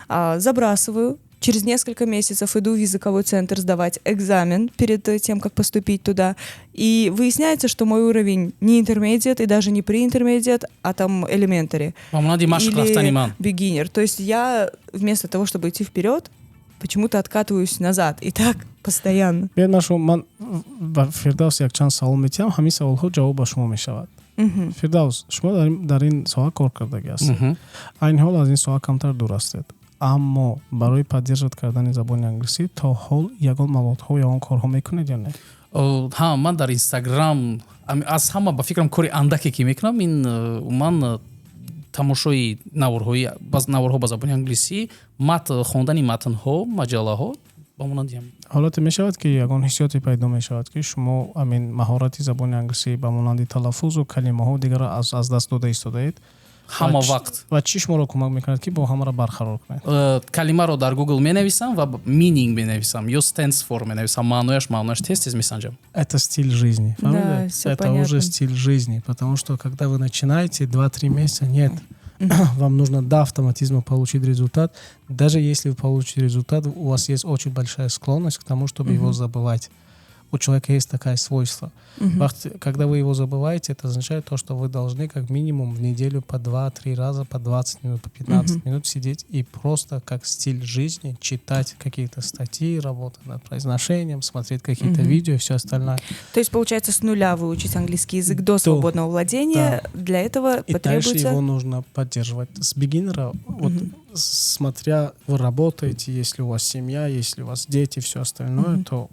забрасываю, через несколько месяцев иду в языковой центр сдавать экзамен перед тем, как поступить туда. И выясняется, что мой уровень не intermediate и даже не pre-intermediate, а там elementary. Ба монанди машқ рафтани ман. Beginner. То есть я вместо того, чтобы идти вперед, почему-то откатываюсь назад. И так постоянно. Биёед, ман шумо ман ба Фирдавс якчанд савол метиҳам, ҳамин саволҳо ҷавоб ба шумо мешавад. Фирдавс, шумо дар ин соҳа кор кардагӣ ҳастед, айни ҳол аз ин соҳа камтар дур ҳастед, аммо барои поддерживать кардани забони англисӣ то ҳол ягон маводҳо, ягон корҳо мекунед ё не? Ҳа, ман дар Инстаграм аз ҳама, ба фикрам, кори андаке ки мекунам, ин умуман тамошои наворҳои наворҳо ба забони англисӣ, мат хондани матнҳо, маҷаллаҳо, ба монанди ҳамин. Ҳолате мешавад, ки ягон ҳиссиёте пайдо мешавад, ки шумо ҳамин маҳорати забони англисӣ ба монанди талаффузу калимаҳо дигарро аз даст дода истодаед? Ҳама вақт. Ва чӣ шуморо кӯмак мекунад, ки бо ҳамаро барқарор кунед? Калимаро дар Google менависам ва meaning менависам ё stands for менависам, маънояш тез тез месанҷам. Это стиль жизни. Да, всё Это понятно. Уже стиль жизни, потому что когда вы начинаете 2-3 месяца, нет, вам нужно до автоматизма получить результат. Даже если вы получите результат, у вас есть очень большая склонность к тому, чтобы его забывать. У человека есть такое свойство. Вақт, когда вы его забываете, это означает то, что вы должны как минимум в неделю по 2-3 раза, по 20 минут, по 15 минут сидеть и просто как стиль жизни читать какие-то статьи, работать над произношением, смотреть какие-то видео и все остальное. То есть, получается, с нуля выучить английский язык до свободного владения, для этого И дальше потребуется. Его нужно поддерживать. С beginner а, вот смотря вы работаете, если у вас семья, если у вас дети, все остальное, то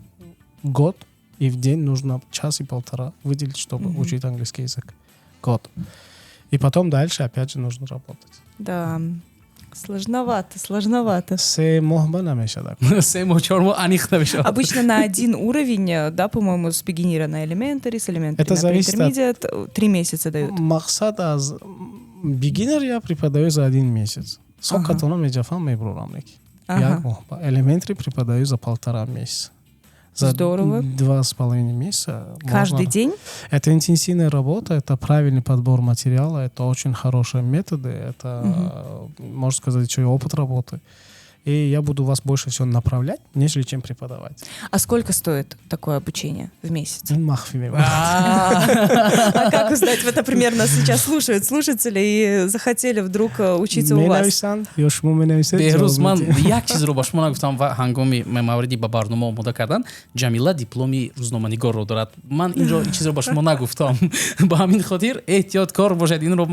год и в день нужно час и полтора выделить, чтобы учить английский язык. Год. И потом дальше опять же нужно работать. Да, сложновато, сложновато. 3 моҳ ба намешавад. 3 моҳ, 4 моҳ аниқ намешавад. Обычно на один уровень, да, по-моему, с beginner а на elementary, с elementary Это на зависит от- intermediate, 3 месяца дают. Мақсад аз beginner я преподаю за один месяц. Сокатона меҷафам, меброрам неки. Як моҳ ба. Elementary преподаю за полтора месяца. За Здорово. 2,5 месяца. Каждый день? Это интенсивная работа, это правильный подбор материала, это очень хорошие методы, это, можно сказать, еще и опыт работы. И я буду вас больше всего направлять, нежели чем преподавать. А сколько стоит такое обучение в месяц? Ин махфӣ мемонад. А как узнать? Вот, например, нас сейчас слушают слушатели и захотели вдруг учиться у вас. Менависанд ё шумо менависед. Беҳрӯз, ҷавоб ман медиҳед. як чизро ба шумо нагуфтам ва ҳангоми мавриди ба барнома омода кардан, Ҷамила дипломи рӯзноманигорро дорад. Ман инҷо ин чизро ба шумо нагуфтам, ба ҳамин хотир эҳтиёткор бошед. Инро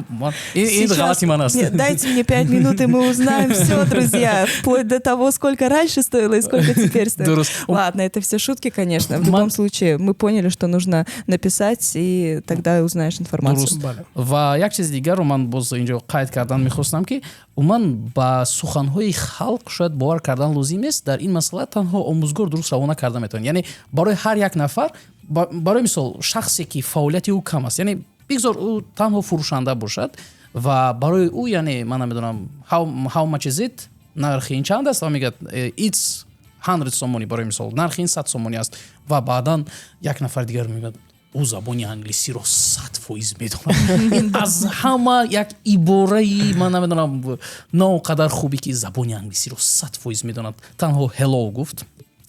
ин Сейчас- ғалати ман аст. Нет, дайте мне 5 минут, и мы узнаем все, друзья. Вплоть до того, сколько раньше стоило и сколько теперь стоит. Дуруст. Ладно, это все шутки, конечно. В любом случае, мы поняли, что нужно написать, и тогда узнаешь информацию. Дуруст. Бале. Ва як чизи дигарро ман боз инҷо қайд кардан мехостам, ки умуман ба суханҳои халқ шояд бовар кардан лозим нест. Дар ин масъала танҳо омӯзгор дуруст равона карда метавонад, яъне барои ҳар як нафар, барои мисол, шахсе ки фаъолияти ӯ кам аст, яъне бигзор ӯ танҳо фурӯшанда бошад, ва барои ӯ, яъне ман намедонам, how much is it, нархи ин чанд аст, ва мегӯяд it's 100 сомонӣ, барои мисол, нархи ин 100 сомонӣ аст, ва баъдан як нафар дигар мегӯяд, ӯ забони англисиро 100% медонад. Ин аз ҳама як ибораи, ман намедонам, на он қадар хубе, ки забони англисиро 100% медонад, танҳо hello гуфт,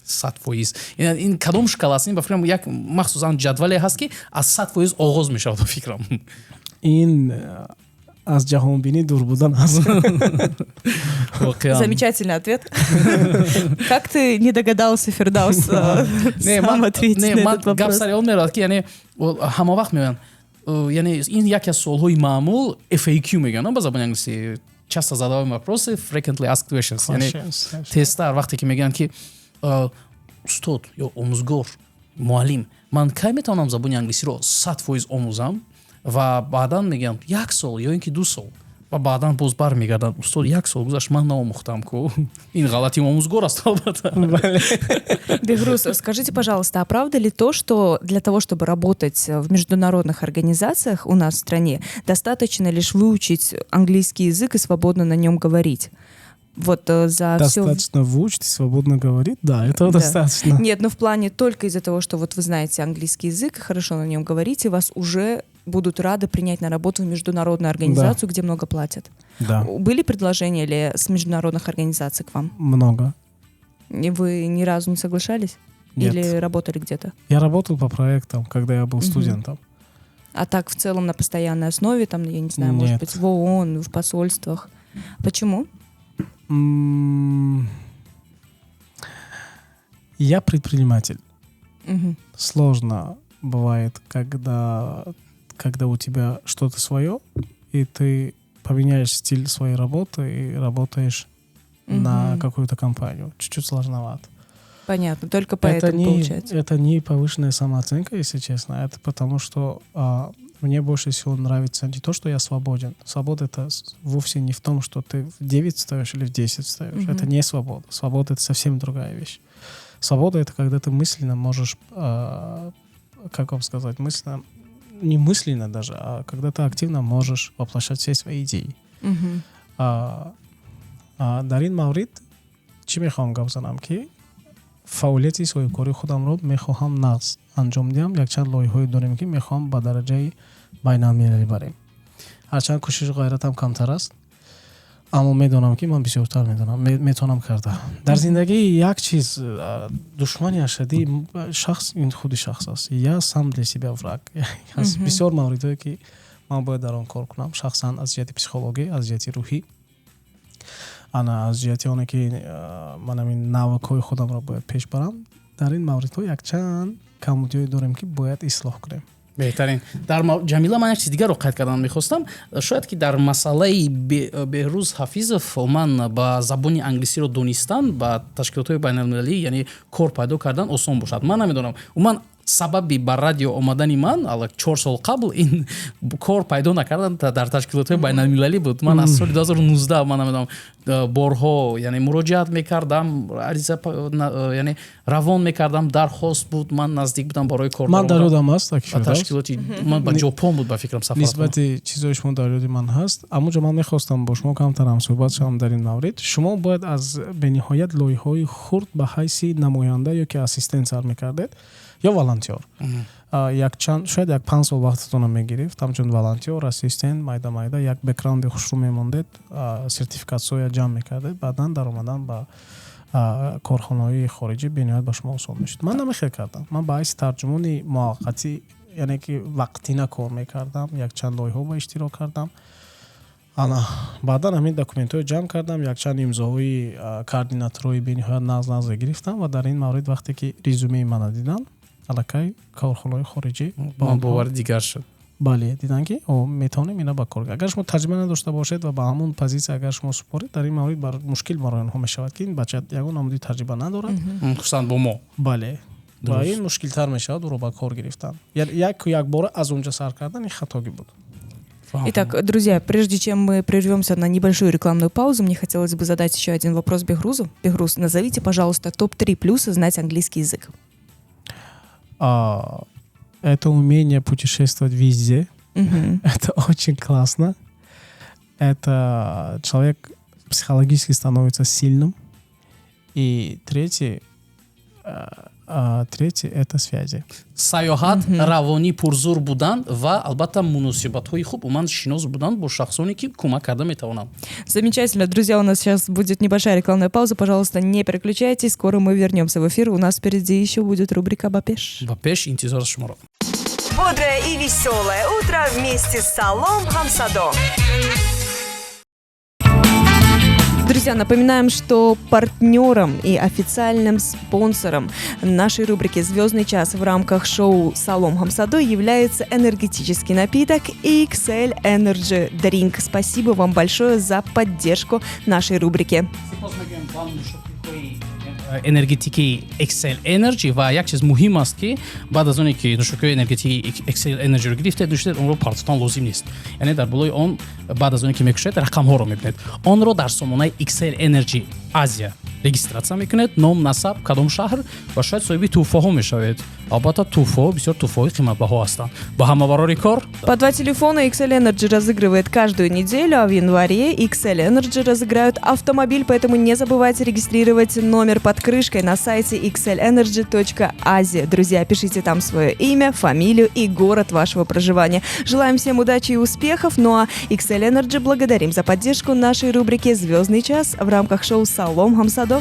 100%. Ин кадом шкала аст? Ин ба фикрам, як махсусан ҷадвале ҳаст, ки аз 100% оғоз мешавад, ба фикрам. Ин аз ҷаҳонбинӣ дур будан аст. Воқеан. Замечательный ответ. Как ты не догадался, Фирдаус, сам ответить на этот гап вопрос? Сари он меравад, ки яъне ҳама вақт мегӯянд, яъне ин яке аз суолҳои маъмул, FAQ мегӯянд ба забони англисӣ, часто задаваемые вопросы, frequently asked questions, яъне тезтар вақте ки мегӯянд, ки устод ё омӯзгор, муаллим, ман кай метавонам забони англисиро 100% омӯзам? Ва баъдан мегӯянд, як сол ё ин ки 2 сол, ва баъдан боз бармегарданд: устод, як сол гузашт, ман наомӯхтам ку. Ин ғалати омӯзгор аст, албатта. Бехруз, скажите, пожалуйста, а правда ли то, что для того, чтобы работать в международных организациях у нас в стране, достаточно лишь выучить английский язык и свободно на нем говорить? Вот за Достаточно выучить и свободно говорить, да, этого достаточно. Нет, ну в плане только из-за того, что вот вы знаете английский язык, хорошо на нем говорите, вас уже будут рады принять на работу в международную организацию, где много платят. Да. Были предложения ли с международных организаций к вам? Много. И вы ни разу не соглашались? Нет. Или работали где-то? Я работал по проектам, когда я был студентом. А так в целом на постоянной основе, там, я не знаю, может Нет. быть, в ООН, в посольствах. Почему? Я предприниматель. Сложно бывает, когда у тебя что-то свое, и ты поменяешь стиль своей работы и работаешь на какую-то компанию. Чуть-чуть сложновато. Понятно, только поэтому Это не, получается. Это не повышенная самооценка, если честно. Это потому, что мне больше всего нравится не то, что я свободен. Свобода — это вовсе не в том, что ты в 9 встаешь или в 10 встаешь. Мгм. Это не свобода. Свобода — это совсем другая вещь. Свобода — это когда ты мысленно можешь, как вам сказать, мысленно, не мысленно даже, а когда ты активно можешь воплощать все свои идеи. Мгм. Дар ин маврид чӣ мехоҳам гап занам, ки фаъолияти соҳибкории худамро мехоҳам нағз анҷом диҳам. Якчанд лоиҳое дорем, ки мехоҳам ба дараҷаи байналмилалӣ барем. Ҳарчанд кӯшишу ғайратам камтар аст, аммо медонам, ки ман бисёртар медонам, метавонам карда. Дар зиндагӣ як чиз, душмани ашаддии шахс ин худи шахс аст. Я сам для себя враг. Ҳаст бисёр мавридҳое, ки ман бояд дар он кор кунам шахсан, аз ҷиҳати психологӣ, аз ҷиҳати рӯҳӣ, ана аз ҷиҳати оне ки ман ҳамин навыкҳои худамро бояд пеш барам. Дар ин мавридҳо якчанд камбудиҳое дорем, ки бояд ислоҳ кунем. Беҳтарин. Дар Ҷамила, ман як чиз дигарро қайд кардан мехостам. Шояд ки дар масъалаи Беҳрӯз Ҳафизов ман ба забони англисиро донистан ба ташкилотҳои байналмилалӣ, яъне кор пайдо кардан осон бошад. Ман намедонам, умуман сабаби ба радио омадани ман ала 4 сол қабл ин кор пайдо накардан дар ташкилотҳои байналмилалӣ буд. Ман аз соли 2019, ман намедонам, борҳо, яъне муроҷиат мекардам, ариза яъне равон мекардам, дархост буд, ман наздик будам барои кор. Ман дар ёдам аст. Ташкилоти ман ба Ҷопон буд, ба фикрам, сафар. Нисбати чизҳои шумо дар ёди ман ҳаст. Амуҷо ман мехостам бо шумо камтар ҳамсӯҳбат шавам дар ин маврид. Шумо бояд аз бениҳоят лоиҳаҳои хурд ба ҳайси намоянда ё ки ассистент сар мекардед. Ё волонтёр. Якчанд, шояд як 5 сол вақтатонро мегирифт, ҳамчун волонтёр, ассистент, майда майда як бэкграунди хушрӯ мемондед, сертификатсоя ҷамъ мекардед, баъдан даромадан ба корхонаҳои хориҷӣ бениҳоят ба шумо осон мешуд. Ман намехел кардам. Ман ба ҳайси тарҷумони муваққатӣ, яъне ки вақтина, кор мекардам, якчанд лоиҳаҳо ба иштирок кардам. Ана баъдан ҳамин документҳоро ҷамъ кардам, якчанд имзоҳои координаторҳои бениҳоят нағз нағзе гирифтам ва дар ин маврид, вақте ки резюмеи мана диданд, аллакай корхонаҳои хориҷӣ ба бовари дигар шуд. Бале, диданд, ки метавонем ина ба кор. Агар шумо таҷриба надошта бошед ва ба ҳамон позитсия агар шумо супоред, дар ин маврид мушкил барои онҳо мешавад, ки ин бача ягон намуди таҷриба надорад. Хусусан бо мо. Бале, ва ин мушкилтар мешавад ӯро ба кор гирифтан. Яку якбора аз онҷа сар кардан, ин хатогӣ буд. Итак, друзья, прежде чем мы прервемся на небольшую рекламную паузу, мне хотелось бы задать еще один вопрос Бехрузу. Бехруз, назовите, пожалуйста, топ-3 плюса знать английский язык. Это умение путешествовать везде. Это очень классно. Это человек психологически становится сильным. И третий это связи. Саёҳат, равонӣ пурзур будан ва албатта муносибатҳои хуб, умуман шинос будан бо шахсоне, ки кӯмак карда метавонанд. Замечательно. Друзья, у нас сейчас будет небольшая рекламная пауза. Пожалуйста, не переключайтесь. Скоро мы вернемся в эфир. У нас впереди еще будет рубрика «Ба пеш». Ба пеш, интизор шуморо. Бодрое и веселое утро вместе с Салом Хамсадо. Друзья, напоминаем, что партнером и официальным спонсором нашей рубрики «Звездный час» в рамках шоу «Салом Хамсадо» является энергетический напиток XL Energy Drink. Спасибо вам большое за поддержку нашей рубрики. Энергетикии Excel Energy. Ва як чиз муҳим аст, ки баъд аз оне ки нӯшокиҳои энергетикии Excel Energy-ро гирифтед, нӯшидед, онро партотан лозим нест. Яъне дар болои он баъд аз оне ки мекушед, рақамҳоро мебинед. Онро дар сомонаи Excel Energy Азия регистрация мекунед: ном, насаб, кадом шаҳр, ва шояд соҳиби тӯҳфаҳо мешавед. Албатта, тӯҳфаҳо бисёр тӯҳфаҳои қиматбаҳо ҳастанд. Ба ҳама барори кор. По два телефона XL Energy разыгрывает каждую неделю, а в январе XL Energy разыграют автомобиль, поэтому не забывайте регистрировать номер под крышкой на сайте xlenergy.asia. Друзья, пишите там свое имя, фамилию и город вашего проживания. Желаем всем удачи и успехов, ну а XL Energy благодарим за поддержку нашей рубрики «Звездный час» в рамках шоу «Салом Хамсадо».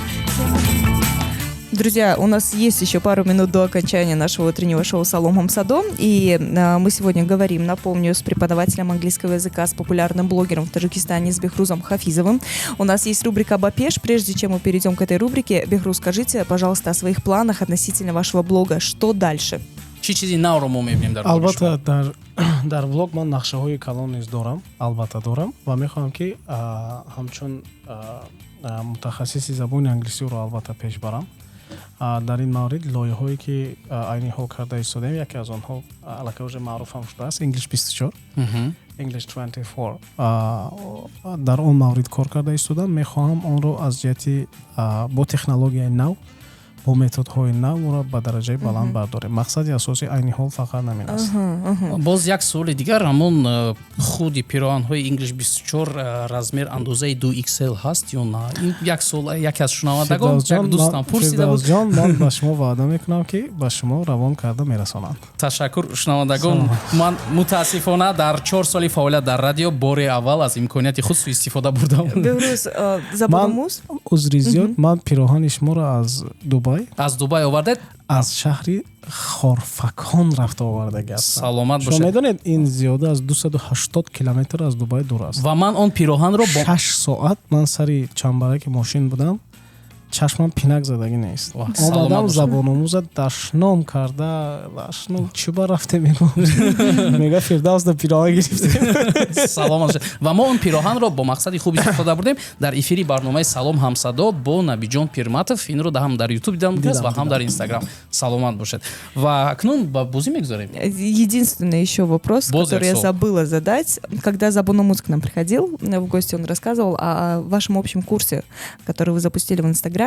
Друзья, у нас есть еще пару минут до окончания нашего утреннего шоу «Салом Хамсадо». И мы сегодня говорим, напомню, с преподавателем английского языка, с популярным блогером в Таджикистане, с Бехрузом Хафизовым. У нас есть рубрика «Ба пеш». Прежде чем мы перейдем к этой рубрике, Бехруз, скажите, пожалуйста, о своих планах относительно вашего блога. Что дальше? Чӣ чизи навро мо мебинем дар? Албатта, дар блог ман нақшаҳои калон низ дорам, албатта дорам, ва мехоҳам, ки ҳамчун мутахассиси забони англисиро албатта пеш барам. Дар ин маврид лоиҳаҳое, ки айни ҳол карда истодаем, яке аз онҳо аллакай уже маъруфам шудааст, English 24, English 24. Дар он маврид кор карда истодам. Мехоҳам онро аз ҷиҳати бо технологияи нав, бо методҳои нав ӯро ба дараҷаи баланд бардорем. Мақсади асосӣ айни ҳол фақат ҳамин аст. Боз як суоли дигар: ҳамон худи пироҳанҳои English 24 размер, андозаи 2 XL ҳаст ё на? Ин як суол яке аз шунавандагон, як дӯстам пурсида буд. Ҷон, ман ба шумо ваъда мекунам, ки ба шумо равон карда мерасонанд. Ташаккур. Шунавандагон, ман мутаассифона дар 4 соли фаъолият дар радио бори аввал аз имконияти худ суистифода бурдам. Узри зиёд, ман пироҳани шуморо аз Дубай Аз Дубай овардед? Аз шаҳри Хорфакон рафта овардаги ҳастам. Саломат Шумо бошед. Медонед, ин зиёда аз 280 километр аз Дубай дур аст. Ва ман он пироҳанро бо 6 соат ман сари чамбараки мошин будам, чашмам пинак задагӣ нест. Вах, саломат Омадам, бошед. забономӯза дашном карда, дашном: «Чӣ ба рафте?» Мега: «Фирдавс да пироҳан гирифтем». Саломат бошед. Ва мо он пироҳанро бо мақсади хуб истифода бурдем дар эфири барномаи «Салом ҳамсадо» бо Набиҷон Пирматов. Инро ҳам дар Ютуб дидам Дидам, ва ҳам дидам. дар Инстаграм. Саломат бошед. Ва акнун ба бозӣ мегузарем. Единственный еще вопрос, Боз который я як сол. забыла задать. Когда Забономуз к нам приходил в гости, он рассказывал о вашем общем курсе, который вы запустили в Инстаграме,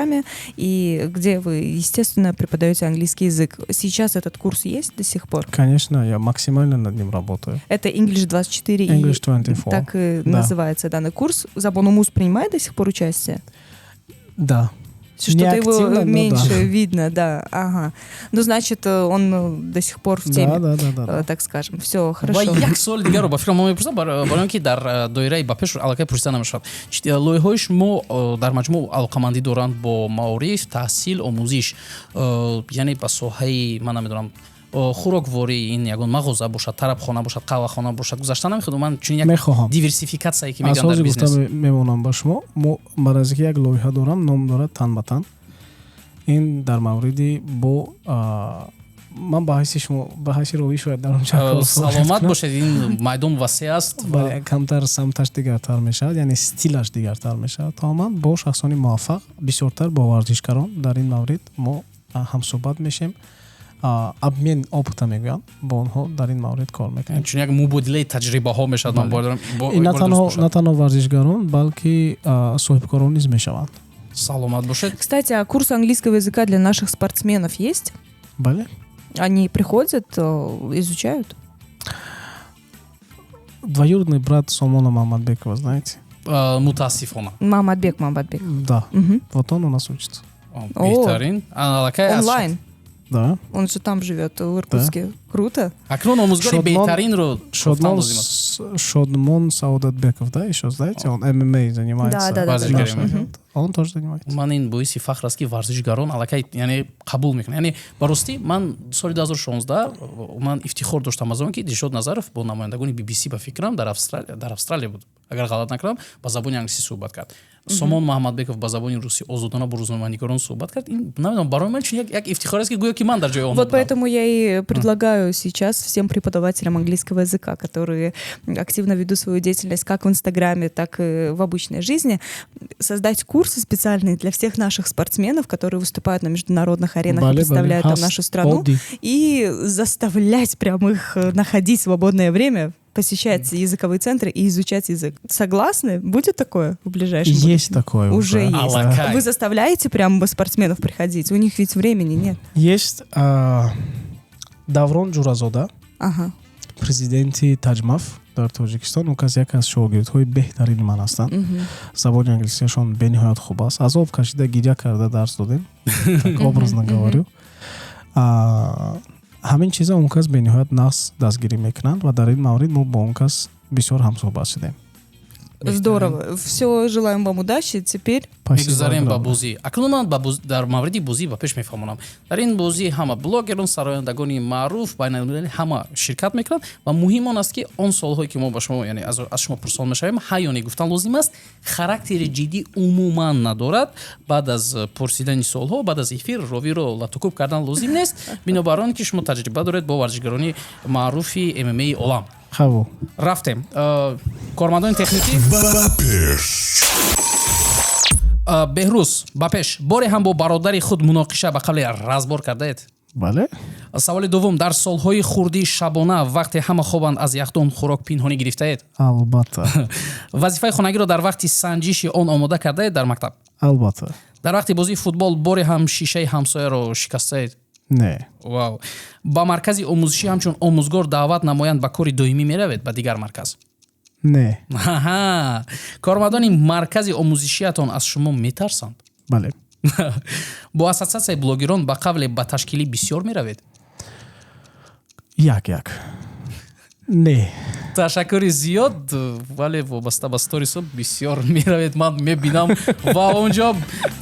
и где вы, естественно, преподаете английский язык. Сейчас этот курс есть до сих пор? Конечно, я максимально над ним работаю. Это English 24 и English 24. так и Да. называется данный курс. Забономуз принимает до сих пор участие? Да. Что-то его активно, но меньше да. видно, да. Ага. Ну, значит, он до сих пор в теме, Да. так скажем. Все, Ва хорошо. як суоли дигарро ба фикрам мо мепурсам, барои он ки дар доираи ба пеш аллакай пурсида намешавад. Лоиҳаҳои шумо дар маҷмӯъ алоқамандӣ доранд бо маориф, таҳсил, омӯзиш, яъне ба соҳаи, ман намедонам, хӯрокворӣ, ин ягон мағоза бошад, тарабхона бошад, қаҳвахона бошад, гузашта намехоҳад? Ман чунин як Мехоҳам. диверсификатсияе ки Аз мегӯянд дар ҳозир гуфта бизнес. мемонам ба шумо, мо ба наздики як лоиҳа дорам, ном дорад «Тан ба тан». Ин дар мавриди бо ман ба ҳайси шумо, ба ҳайси ровӣ шояд дар онҷа кор фаъолият Саломат кунам. бошед, ин майдон васеъ аст. Бале, камтар самташ дигартар мешавад, яъне стилаш дигартар мешавад. Тамоман бо шахсони муваффақ, бисёртар бо варзишгарон дар ин маврид мо ҳамсӯҳбат мешем, обмен опыта мегӯянд, бо онҳо дар ин маврид кор мекунем. Чун як мубодилаи таҷрибаҳо мешавад, ман бояд Ин на бояд дуруст танҳо бошад. на танҳо варзишгарон, балки соҳибкорон низ мешаванд. Саломат бошед. Кстати, а курс английского языка для наших спортсменов есть? Бале. Они приходят, изучают? Двоюродный брат Сомона Мамадбекова, знаете? Мутаассифона. Мамадбек, Мамадбек. Да. Мгм. Вот он у нас учится. О, беҳтарин. Аллакай Онлайн. Да. Он же там живет, в Иркутске. Круто. Акнун омӯзгори беҳтаринро ёфтан Шодмон, лозим аст. Шодмон Саодатбеков, да, еще знаете, он ММА занимается. Да. Варзишгари. Наш Мгм. Он тоже занимается. Ман ин боиси фахр аст, ки варзишгарон аллакай, яъне, қабул мекунанд. Яъне ба ростӣ, ман соли 2016 ман ифтихор доштам аз он, ки Дилшод Назаров бо намояндагони BBC, ба фикрам, дар Австралия буд, агар ғалат накунам, ба забони англисӣ суҳбат кард. Сомон Маҳамадбеков ба забони русӣ озодона бо рӯзноманигорон суҳбат кард. Ин, намедонам, барои ман чун як ифтихор аст, ки гӯё ки ман дар ҷои онҳо Вот будам. поэтому я и предлагаю сейчас всем преподавателям английского языка, которые активно ведут свою деятельность как в Инстаграме, так и в обычной жизни, создать курсы специальные для всех наших спортсменов, которые выступают на международных аренах и Бале, бале. представляют там Ҳаст. нашу страну, Оддӣ. и заставлять прям их находить свободное время, посещать языковые центры и изучать язык. Согласны? Будет такое в ближайшем Есть будущем? такое Уже есть. Аллакай. Вы заставляете прям спортсменов приходить? У них ведь времени нет. Есть Даврон Ҷуразода, президенти Таҷмаф дар Тоҷикистон. Он кас яке аз шогирдҳои беҳтарини ман ҳастанд. Забони англисияшон бениҳоят хуб аст. Азоб кашида, гиря карда дарс додем, так образно говорю. Ҳамин чиза он кас бениҳоят нағз дастгирӣ мекунанд ва дар ин маврид мо бо он кас бисёр ҳамсӯҳбат шудем. Здорово. Все, желаем вам удачи. Теперь Спасибо Мегузарем ба огромное. бозӣ. Акнун ман дар мавриди бозӣ ба пеш мефаҳмонам. Дар ин бозӣ ҳама блогерон, сарояндагони маъруф, байналмилалӣ ҳама ширкат мекунанд ва муҳим он аст, ки он суолҳое, ки мо ба шумо, яъне аз шумо пурсон мешавем, ҳа ё не гуфтан лозим аст. Характери ҷиддӣ умуман надорад. Баъд аз пурсидани суолҳо, баъд аз эфир ровиро латукуб кардан лозим нест, бинобар он ки шумо таҷриба доред бо варзишгарони маъруфи ММАи олам. Хаву. Рафтем. Кормандони техникӣ. Беҳрӯз, ба пеш, боре ҳам бо бародари худ муноқиша, ба қавле разбор кардаед? Бале. Саволи дуввум: дар солҳои хурдӣ шабона, вақте ҳама хобанд, аз яхдон хӯрок пинҳонӣ гирифтаед? Албатта. Вазифаи хонагиро дар вақти санҷиши он омода кардаед дар мактаб? Албатта. Дар вақти бозии футбол боре ҳам шишаи ҳамсояро шикастаед? Не. Вау. Ба маркази омӯзишӣ ҳамчун омӯзгор даъват намоянд, ба кори доимӣ меравед ба дигар марказ? Не. Аҳа. Кормандони маркази омӯзишиятон аз шумо метарсанд? Бале. Бо ассотсиатсияи блогерон, ба қавле, ба ташкилӣ бисёр меравед? Як як, не. Ташаккури зиёд, вале вобаста ба сторисо бисёр меравед, ман мебинам, ва онҷо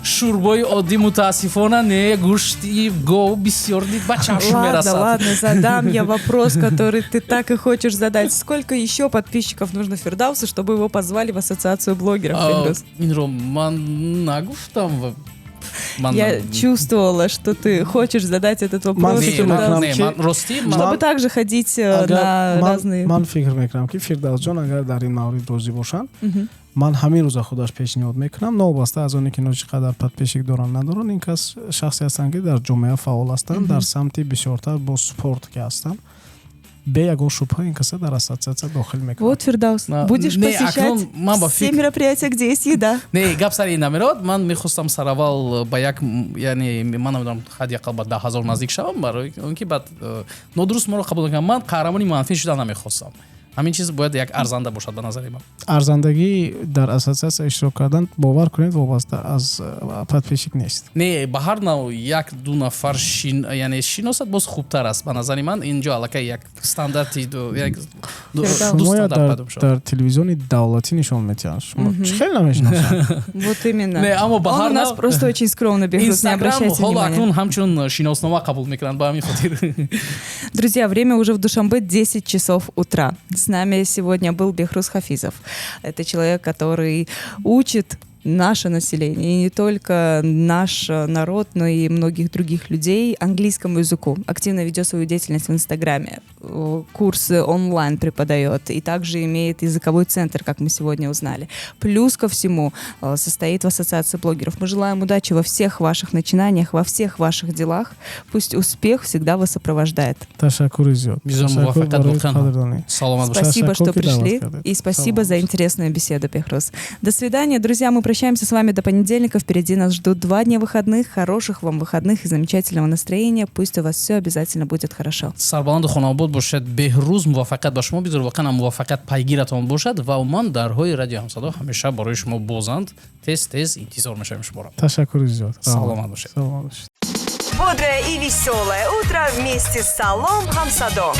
шӯрбои оддӣ, мутаассифона, не, гӯшти гов бисёр дид, ба чашм Ладно, мерасад. ладно, задам я вопрос, который ты так и хочешь задать. Сколько еще подписчиков нужно Фирдаусу, чтобы его позвали в ассоциацию блогеров, Фирдус? Инро ман нагуфтам. Я чувствовала, что ты хочешь задать этот вопрос. Не, Ман не, ман ростӣ Чтобы также ходить на разные. Ман фикр мекунам, ки Фирдавсҷон агар дар ин маврид розӣ бошанд, ман ҳамин рӯза худаш пешниҳод мекунам, новобаста аз оне ки ино чӣ қадар подписчик доранд, надоранд. Ин кас шахсе ҳастанд, ки дар ҷомеа фаъол ҳастанд, дар самти бисёртар бо спорт ки ҳастанд, бе ягон шубҳа ин каса дар ассотсиатсия дохил мекунад. Вот, Фирдаус, будешь Не, посещать все мероприятия, где есть еда. Не, гап сари ин намерод. Ман мехостам сараввал ба як, яъне ман намедонам, ҳадди ақал ба 10 000 наздик шавам, барои он ки баъд нодуруст моро қабул накунам. Ман қаҳрамони манфӣ шуда намехостам. Ҳамин чиз бояд як арзанда бошад, ба назари ман. Арзандагӣ дар ассотсиатсия иштирок кардан, бовар кунед, вобаста аз подписчик нест. Не, ба ҳар нав як ду нафар яъне шиносад, боз хубтар аст, ба назари ман. Инҷо аллакай як стандарти як ду стандарт пайдо мешавад. Дар телевизиони давлатӣ нишон медиҳанд, шумо чӣ хел намешиносанд? Вот именно. Не, аммо ба ҳар у нас просто очень скромно, Бехруз, не обращайте ҳоло акнун ҳамчун шиноснома қабул мекунанд, ба ҳамин хотир. Друзья, время уже в Душанбе 10 часов утра. С нами сегодня был Бехруз Хафизов. Это человек, который учит наше население, и не только наш народ, но и многих других людей английскому языку. Активно ведет свою деятельность в Инстаграме, курсы онлайн преподает и также имеет языковой центр, как мы сегодня узнали. Плюс ко всему состоит в ассоциации блогеров. Мы желаем удачи во всех ваших начинаниях, во всех ваших делах. Пусть успех всегда вас сопровождает. Спасибо, что пришли, и спасибо за интересную беседу, Бехруз. До свидания, друзья. Мы прощаемся с вами до понедельника. Впереди нас ждут 2 дня выходных. Хороших вам выходных и замечательного настроения. Пусть у вас все обязательно будет хорошо. Сарбаланду хонаобод бошед, Беҳрӯз. Муваффақият ба шумо бигзор, воқеан муваффақият пайгиратон бошад ва умуман дарҳои Радио Ҳамсадо ҳамеша барои шумо бозанд. Тез тез интизор мешавем шуморо. Ташаккури зиёд. Саломат бошед. Саломат бошед. Бодрое и веселое утро вместе с Салом Хамсадо.